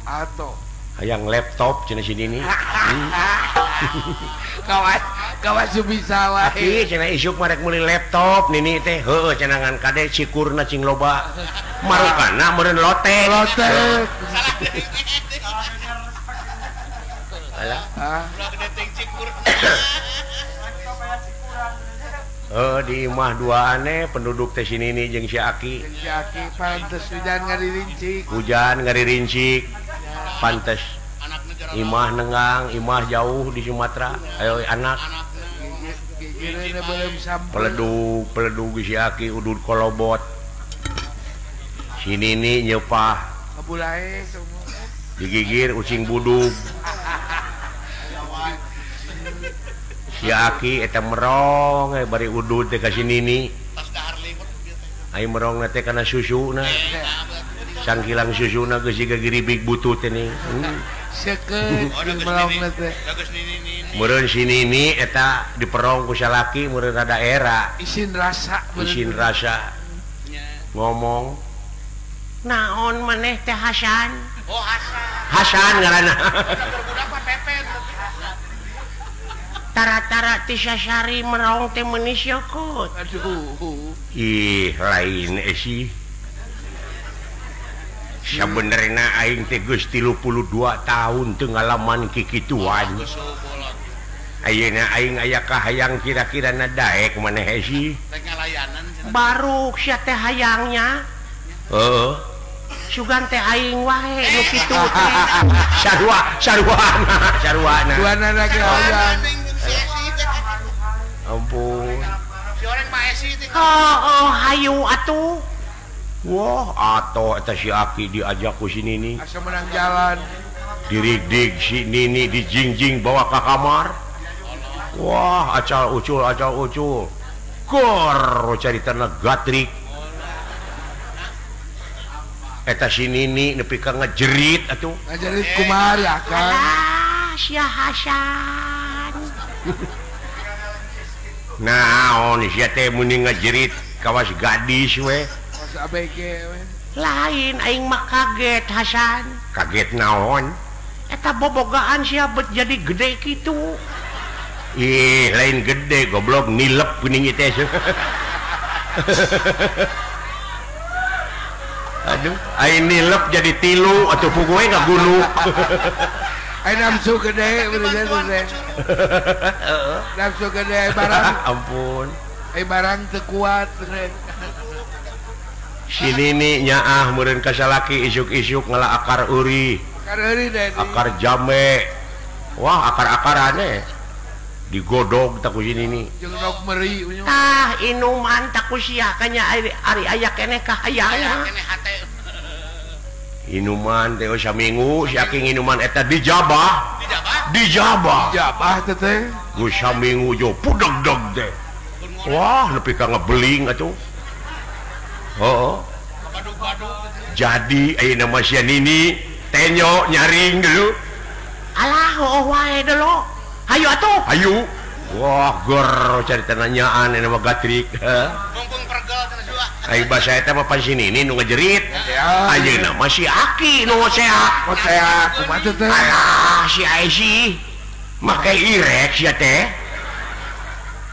Atoh. Hayang laptop cenah si Nini. Kawas kawas bisa wae. Aki cenah isuk marek meuli laptop Nini teh heueuh cenah ngan kade cikurna cing loba. Marukana meureun lotek. Lotek. Salah deui. Alah. Ulah gede teuing cikur. Di imah dua aneh penduduk teh si Nini jeung si Aki. Jeung si Aki pantes hujan ngaririncik. Hujan ngaririncik. Pantes. Imah nengang, imah jauh di Sumatera. Ayo anak. Peledug, peledug si Aki udud kolobot. Si Nini nyepah. Digigir ucing budug. Si Aki eta merong bari udud teh ka si Nini. Ai merong teh kana susuna. Sangkilang susuna geus siga giribig butut teh nih. Seukeut merong teh. Meureun si Nini eta diperong ku salaki meureun rada era. Isin rasa isin rasa. Ngomong naon maneh teh Hasan? Oh Hasan. Hasan ngaranna. Tara-tara ti sasari merong teh meuni syokot. Aduh. Ih, lain esi. Sabenerna aing teh geus 32 tahun teu ngalaman kikituan. Ayeuna aing aya kahayang kira-kirana daek maneh esi. Baruk sia teh hayangnya. Heeh. Sugan teh aing wae nu kitu teh. Sarua, saruana, saruana. Duana lagi hayang. Ampun. Si orang mah esi teh. Oh, hayu atuh. Wah, atuh eta si Aki diajak ku si Nini. Asa menang jalan. Dirigdig si Nini dijingjing bawa ke kamar. Wah, acal ucul, acal ucul. Gor caritana gatrik. Eta si Nini nepi ka ngejerit atuh. Ngejerit kumaha ya kan? Alah, sia Hasan. Naon sia teh muni ngejerit kawas gadis we. Kawas ABG we. Lain aing mah kaget Hasan. Kaget naon? Eta bobogaan sia bet jadi gede kitu. Ih, lain gede goblok nilep geuning teh. Aduh, aing nilep jadi tilu atuh puguh we ngaguluk. Aing nafsu gede bener teh. Nafsu gede barang. Ampun. Ai barang teu kuat. Si Nini nyaah meureun ka salaki isuk-isuk ngala akar euri. Akar euri teh. Akar jambe. Wah, akar-akarane digodog tak ku si Nini. Jeung nok meri. Tah, inuman tak ku sia kanya ari aya keneh ka hayang. Inuman teh saminggu si Aki nginuman eta dijabah. Dijabah? Dijabah. Dijabah teh teh. Geus saminggu jo pudegdeg teh. Wah, nepi ka ngebeling atuh. Heeh. Jadi ayeuna mah si Nini tenyo nyaring dulu. Alah, heueuh wae dulu. Hayu atuh. Hayu. Wah, gor caritana nyaan ayeuna mah gatrik. Mumpung pergel cenah sua. Ai basa eta mah pan si Nini nu ngejerit. Ayeuna mah si Aki nu ngoseak. Ngoseak kumaha teh teh? Alah, si Aisi make irek sia teh.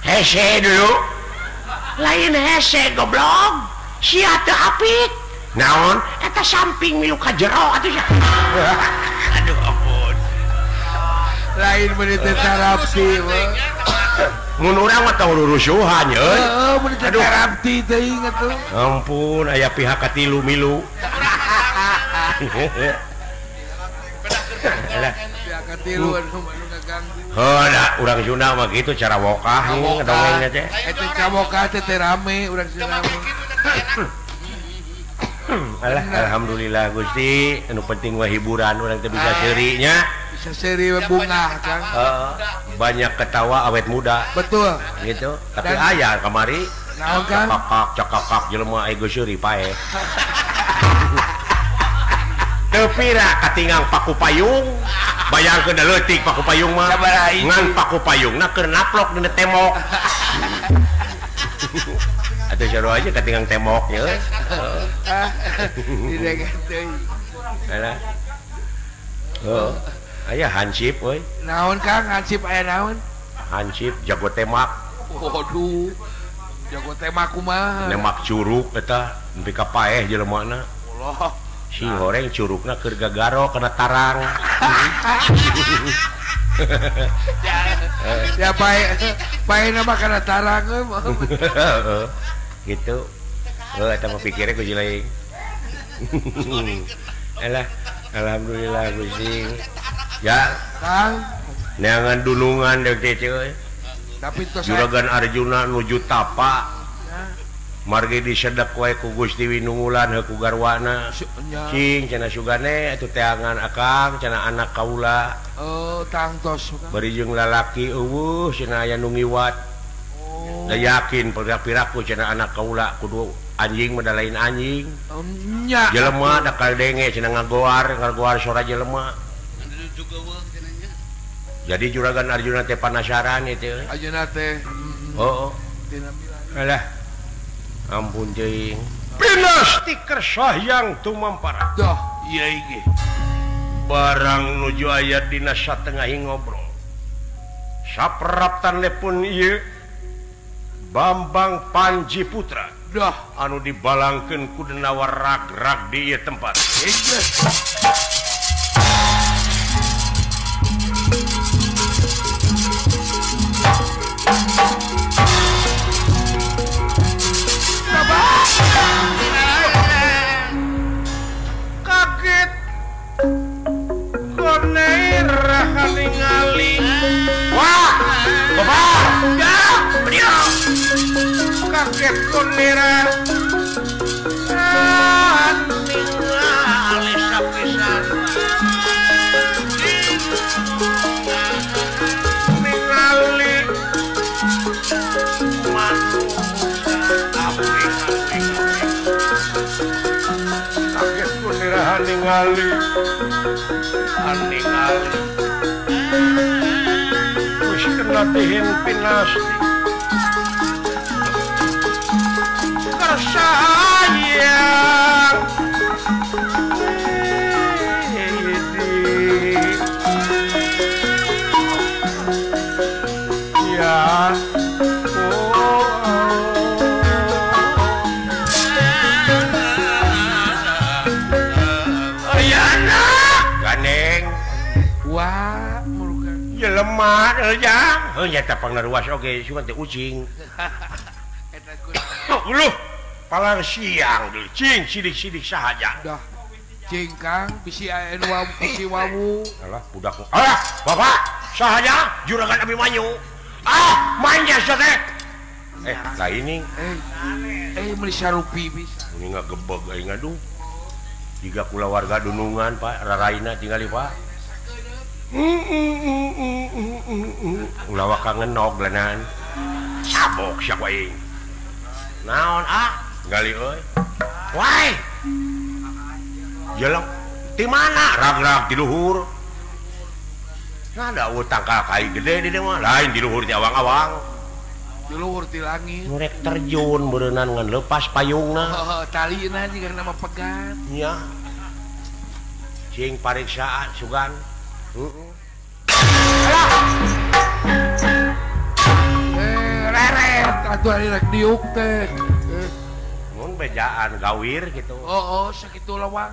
Hese dulu. Lain hese goblok. Sia teu apik. Naon? Eta samping milu ka jero atuh sia. Aduh ampun. Lain meuni teh tarapti. Mun urang mah tong rurusuhan euy. Heeh, meuni teh tarapti teuing atuh. Ampun, aya pihak katilu milu. Pihak katilu anu ngaganggu. Heuh, da urang Sunda mah kitu cara wokah dongengna teh. Eta cawokah teh teh rame urang Sunda mah. Alah, alhamdulillah Gusti, anu penting mah hiburan urang teh bisa seuri nya. Bisa seuri bunga Kang. Banyak ketawa awet muda. Betul. Gitu. Tapi aya kamari naon Kang? Cakakak cakakak jelema aya geus seuri paeh. Teu pira katingang paku payung. Bayangkeun da leutik paku payung mah. Ngan paku payungna keur naplok dina tembok. Atuh sarua aja katingang temboknya euy. Didengen teuing. Alah. Oh, aya hansip euy. Naon Kang, hansip aya naon? Hansip jago tembak. Waduh. Jago tembak kumaha? Nembak curug eta nepi ka paeh jelemana. Allah. Si horeng curugna keur gagaro kana tarang. Ya paeh paehna mah kana tarang euy. Gitu. Heuh eta mah pikirnya ku lain. Alah, alhamdulillah Gusti. Ya, Kang, neangan dunungan deuk teh euy. Tapi tos Juragan Arjuna nuju tapa. Margi disedek wae ku Gusti Winungulan heuh ku garwana. Cing cenah sugane atuh teangan akang cenah anak kaula. Oh, tangtos. Bari jeung lalaki eueuh cenah aya nu ngiwat. Oh. Da yakin piraku cenah anak kaula kudu anjing mah da lain anjing. Nya. Jelema da kadenge cenah ngagoar, ngagoar sora jelema. Jadi Juragan Arjuna teh panasaran itu. Arjuna teh. Oh. Alah. Ampun teuing. Pinasti kersahyang tumampara. Dah, ieu ge. Barang nuju aya dina satengahi ngobrol. Sapraptan lepun ieu Bambang Panji Putra. Dah, anu dibalangkeun ku denawa rag-rag di ieu tempat. Kaget koneira ningali. Wah, bapak, ya, beliau. Kaget koneira ningali sapisan. Ningali ningali ningali wis kena dihin pinasti kersayang ya. Wah, murukan. Jelema jang. Heuh nya teh pangnaruas oge sugan teh ucing. Eta kudu. Uluh, palar siang deui. Cing sidik-sidik sahaja. Dah. Cing Kang bisi aya nu wawu bisi wawu. Alah budak. Alah, bapak sahaja Juragan Abimanyu. Ah, manja sia teh. Lain ning. Meuli sarupi bisa. Ini ngagebeg aing aduh. Jiga kulawarga dunungan Pak, raraina tingali Pak. Ulah waka ngenog lenan. Sabok sia ku aing. Naon ah? Gali euy. Wai. Jeleng ti mana? Rag-rag di luhur. Nah, da eueuh tangkal kai gede di dieu mah. Lain di luhur ti awang-awang. Di luhur ti langit. Nu rek terjun beureunan ngan leupas payungna. Oh, talina jiga nama pegat. Nya. Cing pariksaan sugan. Reret atuh ari rek diuk teh. Mun bejaan gawir gitu. Oh, sakitu lawang.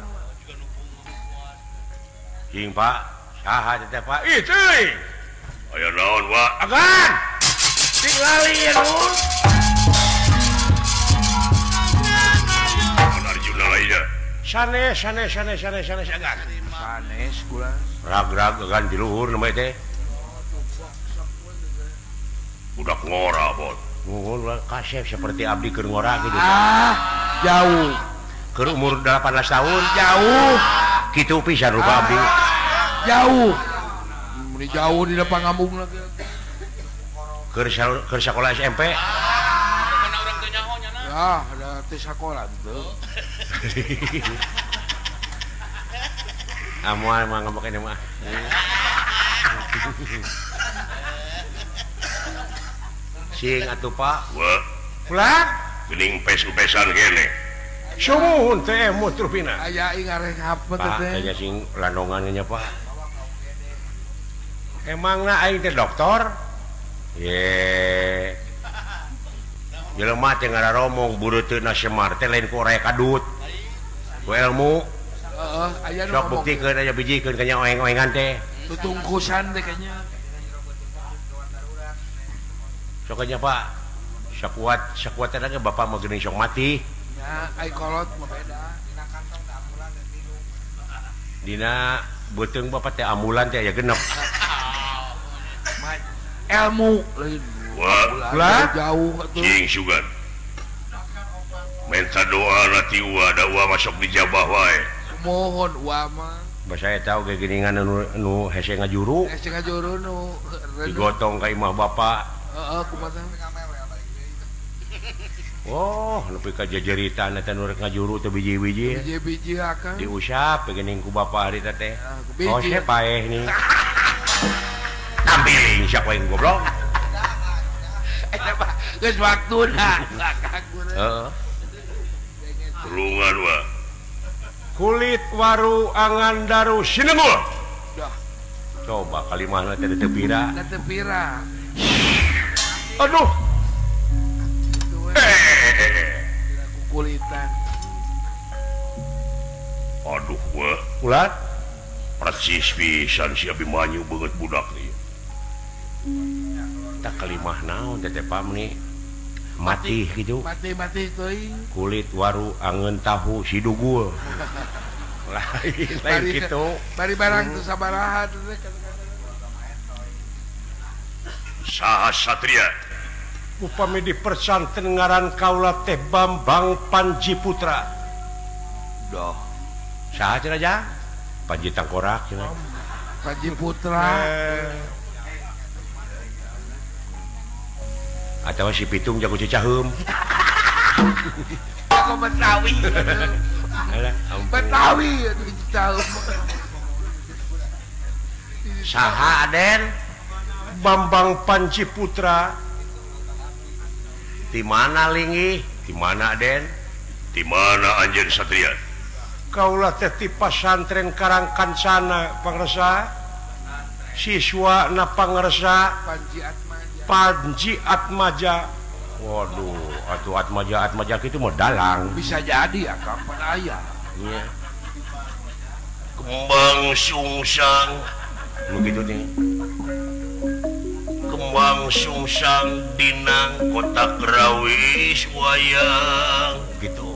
Cing Pak, saha teh Pak? Ih, teuing. Aya naon, Pak? Agan. Tingali ya nun. Arjuna lainnya. Sanes sanes sanes sanes sanes agan. Sanes kula. Rag-rag agan di luhur namanya teh. Budak ngora bot. Ngora kasep seperti abdi keur ngora gitu. Ah, jauh. Keur umur 18 tahun jauh. Kitu pisan rupa abdi. Jauh. Mun jauh di depan ngambung lagi. Keur sakola SMP. Ya, ada teh sakola tuh. Amual mah ngambek ini mah. Sing atuh Pak. Pulang. Geuning pes-pesan kene. Sumuhun teh emut rupina. Aya ing arek hapet teh. Pak, sing landongan nya Pak. Emangna aing teh dokter? Ye. Jelema teh ngararomong bureuteuna Semar teh lain ku oraya kadut. Ku ilmu. Heeh, aya nu sok buktikeun aya bijikeun ka nya oeng-oengan teh. Tutungkusan teh kanya. Sok nya Pak. Sakuat sakuat teh bapak mah geuning sok mati. Nya ai kolot mah beda. Dina kantong teh ambulan teh tilu. Dina beuteung bapak teh ambulan teh aya genep. Ilmu lain. Wah, jauh atuh. Cing sugan. Minta doa na ti uwa da uwa masuk di jabah wae. Mohon uwa mah. Bah saya tahu ge geuningan nu hese ngajuru. Hese ngajuru nu digotong ka imah bapak. Heeh, kumaha. Oh, nepi ka jejeritan eta nu rek ngajuru teh biji-biji. Biji-biji akang. Diusap geuning ku bapak harita teh. Oh, saya paeh nih. Tampiling siapa yang goblok. Eta mah geus waktuna. Heeh. Tulungan wa. Kulit waru angandaru sinenggul. Coba kalimahna teh teu pira. Teu pira. Aduh. Kulitan. Aduh wa. Ulat persis pisan si Abimanyu beungeut budak ieu. Tak kalimah naon teh pamni mati gitu. Mati-mati teuing. Kulit waru angeun tahu sidugul. Lain lain kitu. Bari barang teu sabaraha teh Saha Satria. Upami dipersanten ngaran kaula teh Bambang Panji Putra. Doh. Saha cenah jang? Panji Tangkorak cenah. Panji Putra. Atau si Pitung jago Cicaheum. Jago Betawi. Betawi atuh Cicaheum. Saha Aden? Bambang Panji Putra. Di mana linggih? Di mana Aden? Di mana anjeun Satria? Kaula teh ti pasantren Karangkancana pangresa. Siswa na pangresa Panji Atmaja. Panji Atmaja. Waduh, atuh Atmaja Atmaja kitu mah dalang. Bisa jadi akang pan aya. Iya. Kembang sungsang. Nu kitu teh. Kembang sungsang dinang kotak rawis wayang gitu.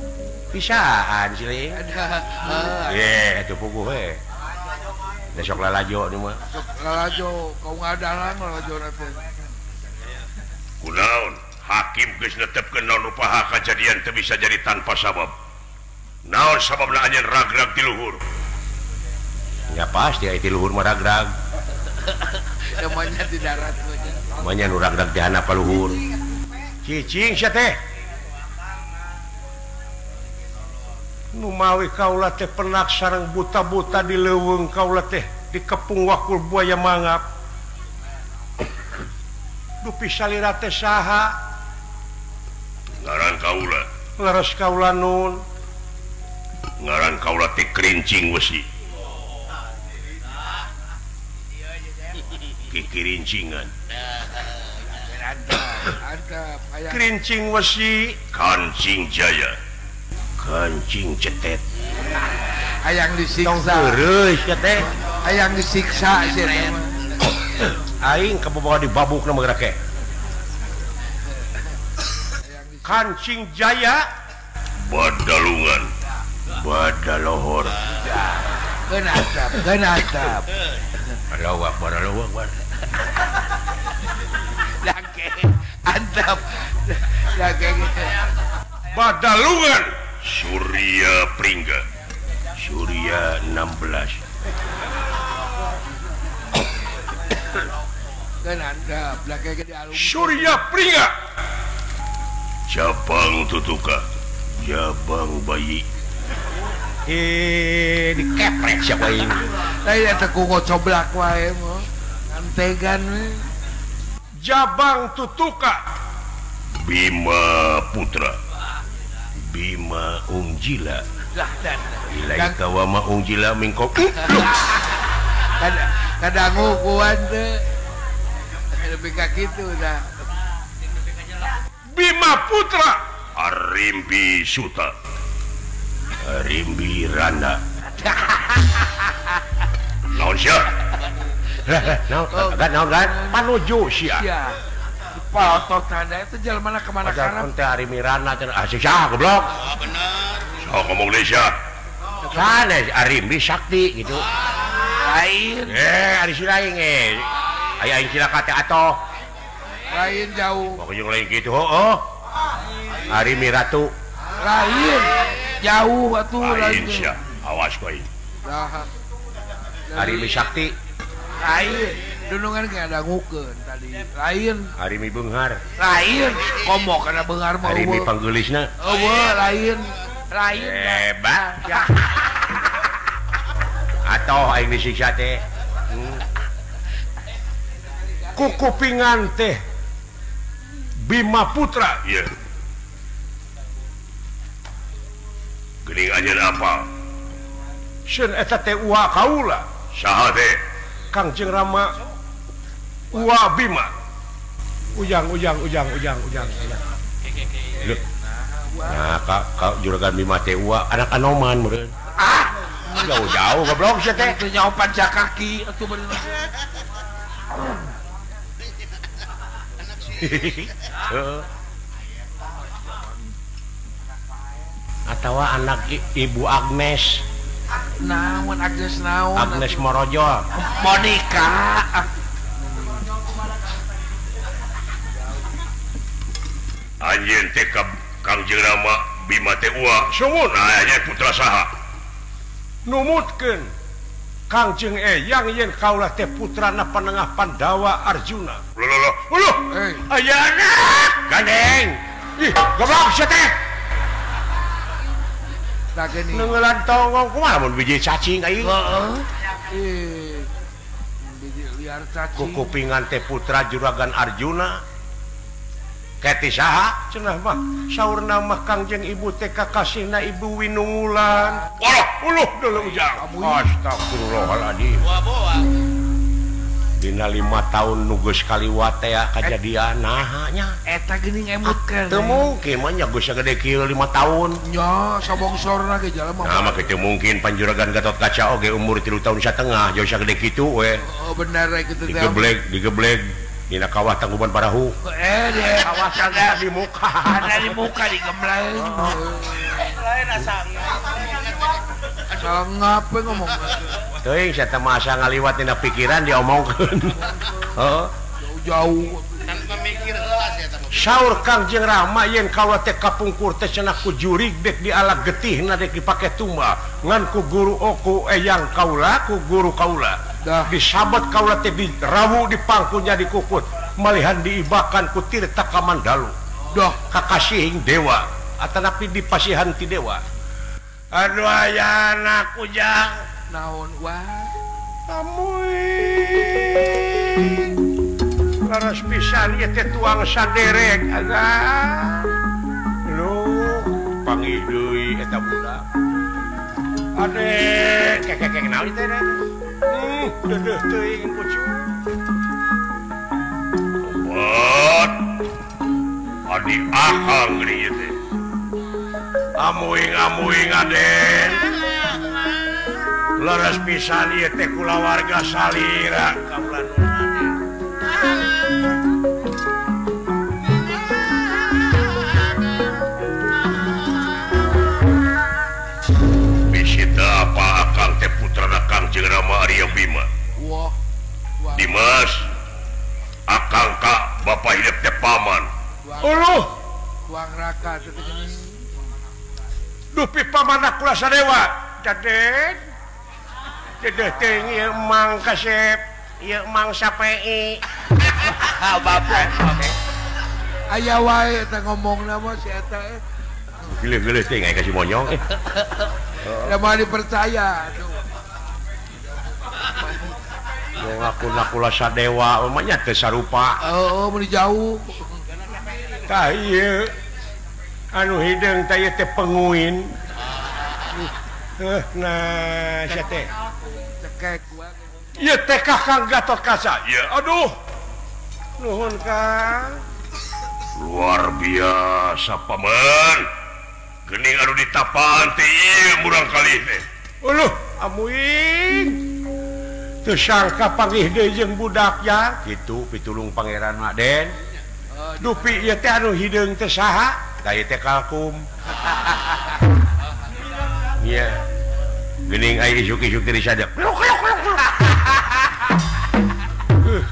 Pisaan sih li. Ye, atuh puguh we. Da sok lalajo ni mah. Sok lalajo, kau ngadalang lalajo teh. Kunaon hakim geus netepkeun naon rupaha kajadian teu bisa jadi tanpa sabab. Naon sababna anjeun ragrag ti luhur? Ya pasti aya ti luhur mah ragrag. Namanya di darat mah. Nu ragrag di handap ka luhur. Cicing sia teh. Nu mawi kaula teh penak sareng buta-buta di leuweung kaula teh dikepung wakul buaya mangap. Dupi salira teh saha? Ngaran kaula. Leres kaula nun. Ngaran kaula teh kerincing wesi. Kikirincingan. Kerincing wesi, kancing jaya. Kancing cetet. Hayang disiksa. Tong sia teh. Hayang disiksa sia teh. Aing kabawa dibabukna mah geura ke. Kancing jaya badalungan badalohor. Genatap, genatap. Allahu akbar, Allahu akbar. Dake, antap. Dake. Badalungan Surya Pringga. Surya 16. Surya Pringga. Jabang tutuka, jabang bayi. Dikeprek siapa ini? Lain eta ku ngocoblak wae mah. Ngantegan we. Jabang tutuka Bima Putra. Bima Ungjila. Ilaika wa ma ungjila min qabl. Kadangu kuan teh. Lebih ka kitu dah. Bima Putra Arimbi Suta. Arimbi Rana. Naon sia? Naon naon kan panuju sia. Palotot tanda itu jalan mana kemana karena teh Arimbi Rana cenah ah sia goblok. Oh bener. Sok ngomong deui sia. Sanes Arimbi Sakti gitu. Lain. Ari si lain eh. Aya aing cilaka teh atoh. Lain jauh. Pokoknya lain gitu heuh. Arimbi Ratu. Lain jauh atuh lain sia. Awas kowe. Nah. Arimbi Sakti. Lain. Dunungan ge dangukeun tadi. Lain. Arimbi Beunghar. Lain. Komo kana beunghar mah. Arimbi panggeulisna. Eueuh lain. Lain. Hebat. Atoh aing disiksa teh. Kukupingan teh Bima Putra. Iya. Geuning anjeun apa? Seun eta teh ua kaula. Saha teh? Kangjeng Rama ua Bima. Ujang ujang ujang ujang ujang. Loh. Nah, ka juragan Bima teh ua anak anoman meureun. Ah, jauh-jauh goblok sia teh. Teu nyaho pancakaki atuh bener. Atawa anak Ibu Agnes. Naon Agnes naon? Agnes Morojol. Monica. Anjeun teh ka Kangjeng Rama Bima teh ua. Sumuhun aya putra saha? Numutkeun Kangjeng Eyang yen kaula teh putrana panengah Pandawa Arjuna. Loh loh loh. Loh. Aya anak gandeng. Ih, goblok sia teh. Tah geuning. Neunggeulan tonggong kumaha mun biji cacing aing. Heeh. Ih. Biji liar cacing. Kukupingan teh putra juragan Arjuna. Keti saha cenah mah saurna mah Kangjeng Ibu teh kakasihna Ibu Winungulan. Walah, uluh deuleu ujang. Astagfirullahaladzim. Boa-boa. Dina 5 tahun nu geus kaliwat teh kajadian naha nya. Eta geuning emutkeun. Teu mungkin mah nya geus sagede kieu 5 tahun. Nya sabongsorna ge jalma. Nah mah kitu mungkin panjuragan Gatot Kaca oge umur 3 tahun satengah jauh sagede kitu we. Oh bener we kitu teh. Digeblek, digeblek. Dina kawah tangkuban parahu. Kawah ada di muka. Ada di muka digembleng. Lain asa ngap ngomong. Teuing sia teh mah asa ngaliwat dina pikiran diomongkeun. Heeh. Jauh-jauh. Tanpa mikir heula sia teh. Saur Kangjeng Rama yen kawa teh kapungkur teh cenah ku jurig dek diala getihna dek dipake tumbal ngan ku guru oku eyang kaula ku guru kaula. Disabet kaula teh dirawu di pangkunya dikukut malihan diibakan ku Tirta Kamandalu. Dah kakasihing dewa atanapi dipasihan ti dewa. Aduh aya anak ujang naon wah amuy laras pisan ieu teh tuang saderek agan lu panggih deui eta budak ade kekekek naon teh deudeuh teuing kucu obat adi akang geuning ieu teh amuing amuing aden leres pisan ieu teh kulawarga salira kaula nuhun aden. Bisi teu apa akang teh putrana Kangjeng Rama Arya Bima. Wah. Dimas akang ka bapa hidup teh paman. Uluh tuang raka teh dupi paman kula sadewa. Daden dedeh teh ieu Mang Kasep, ieu Mang Sapei. Bapak. Aya wae teh ngomongna mah si eta. Geuleuh-geuleuh teh ka si monyong. Da moal dipercaya atuh. Ngaku kula sadewa mah nya teu sarupa. Heeh, mun jauh. Tah ieu. Anu hideung teh ieu teh penguin. Nah, sia teh. Cekek ieu teh Kakang Gatotkaca. Ieu aduh. Nuhun Kang. Luar biasa paman. Geuning anu ditapaan teh ieu murang kali teh. Uluh, amuing. Teu sangka panggih deui jeung budak ya. Kitu pitulung pangeran mah Den. Dupi ieu teh anu hideung teh saha? Da ieu teh kalkum. Iya. Geuning aya isuk-isuk teh disadap.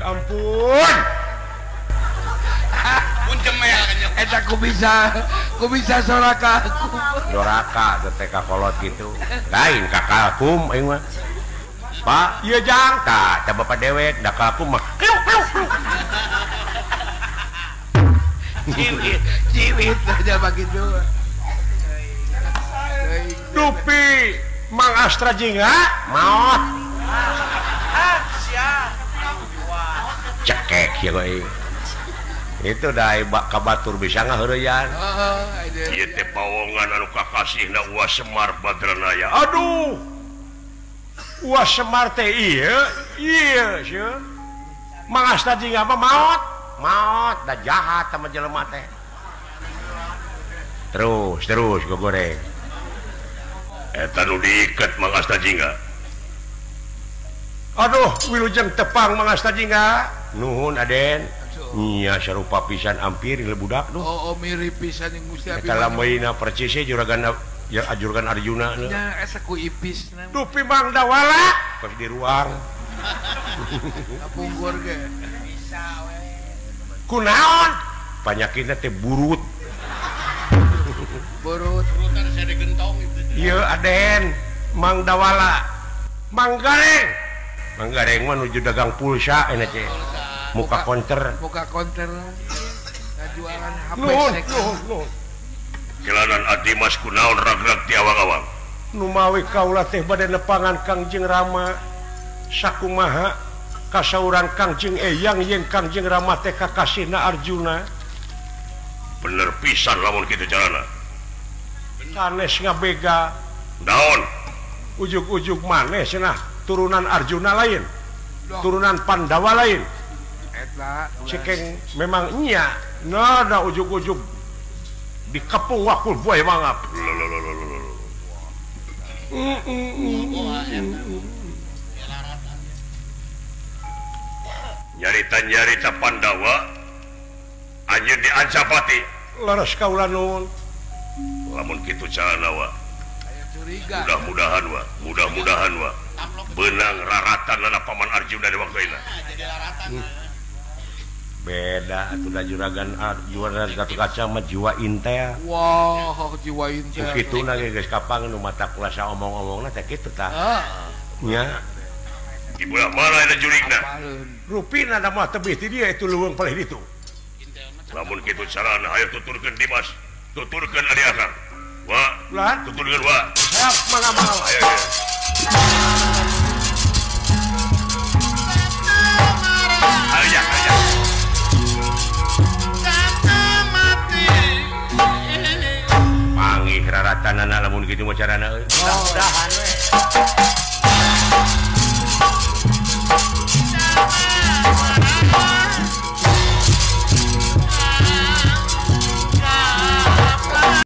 Ampun. Eta ku bisa soraka aku. Doraka teh ka kolot kitu. Lain ka kalkum aing mah. Pak, ieu jang tah teh bapak dewek da kalkum mah. Ciwit, ciwit aja begitu. Dupi Mang Astra Jingga maot. Cekek ya euy. Itu dah kabatur bisa ngaheureyan. Ieu teh pawongan anu kakasihna Uwa Semar Badranaya. Aduh. Uwa Semar teh ieu, ieu sieun. Mang Astra Jingga mah maot. Maot da jahat sama jelema teh. Terus terus gogoreng. Eta nu diiket Mang Asta Jingga. Aduh, wilujeng tepang Mang Asta Jingga. Nuhun Aden. Nya sarupa pisan ampir budak duh. Oh, mirip pisan jeung Gusti Abi. Eta lambeuna percis juragan ya juragan Arjuna. Nya asa ku ipisna. Dupi Mang Dawala pas di ruang. Kapungkur ge. Bisa we. Kunaon? Panyakitna teh burut. Burut. Burutan saya digentong itu. Ieu Aden, Mang Dawala. Mang Gareng. Mang Gareng mah nuju dagang pulsa enak teh. Muka konter. Muka konter. Jualan HP nuhun, nuhun, nuhun. Jalanan Adimas kunaon ragrag ti awang-awang. Numawi kaula teh bade nepangan Kangjeng Rama. Sakumaha kasauran Kangjeng Eyang jeung Kangjeng Rama teh kakasihna Arjuna. Bener pisan lamun kitu carana. Sanes ngabega. Naon? Ujug-ujug maneh cenah turunan Arjuna lain. Turunan Pandawa lain. Eta cekeng memang nya. Nah, da ujug-ujug dikepung wakul buaya mangap. Nyarita-nyarita Pandawa anjeun di Ancapati. Leres kaula nuhun. Lamun kitu carana wa. Mudah-mudahan wa, mudah-mudahan wa. Beunang raratan paman Arjuna di waktu ini. Beda atuh da juragan Arjuna Gatotkaca mah jiwa intel. Wah, jiwa intel. Kituna ge geus kapang nu mata kulasa omong-omongna teh kitu tah. Nya. Di belah mana eta jurigna? Rupina da mah tebih ti dieu itu leuweung palih ditu. Lamun kitu carana hayu tuturkeun Dimas, tuturkeun adi akang. Wa, tuturkeun wa. Siap mangga-mangga. Ayo. Ayo, ayo. Panggih raratanana lamun kitu mah carana euy. Mudah-mudahan we.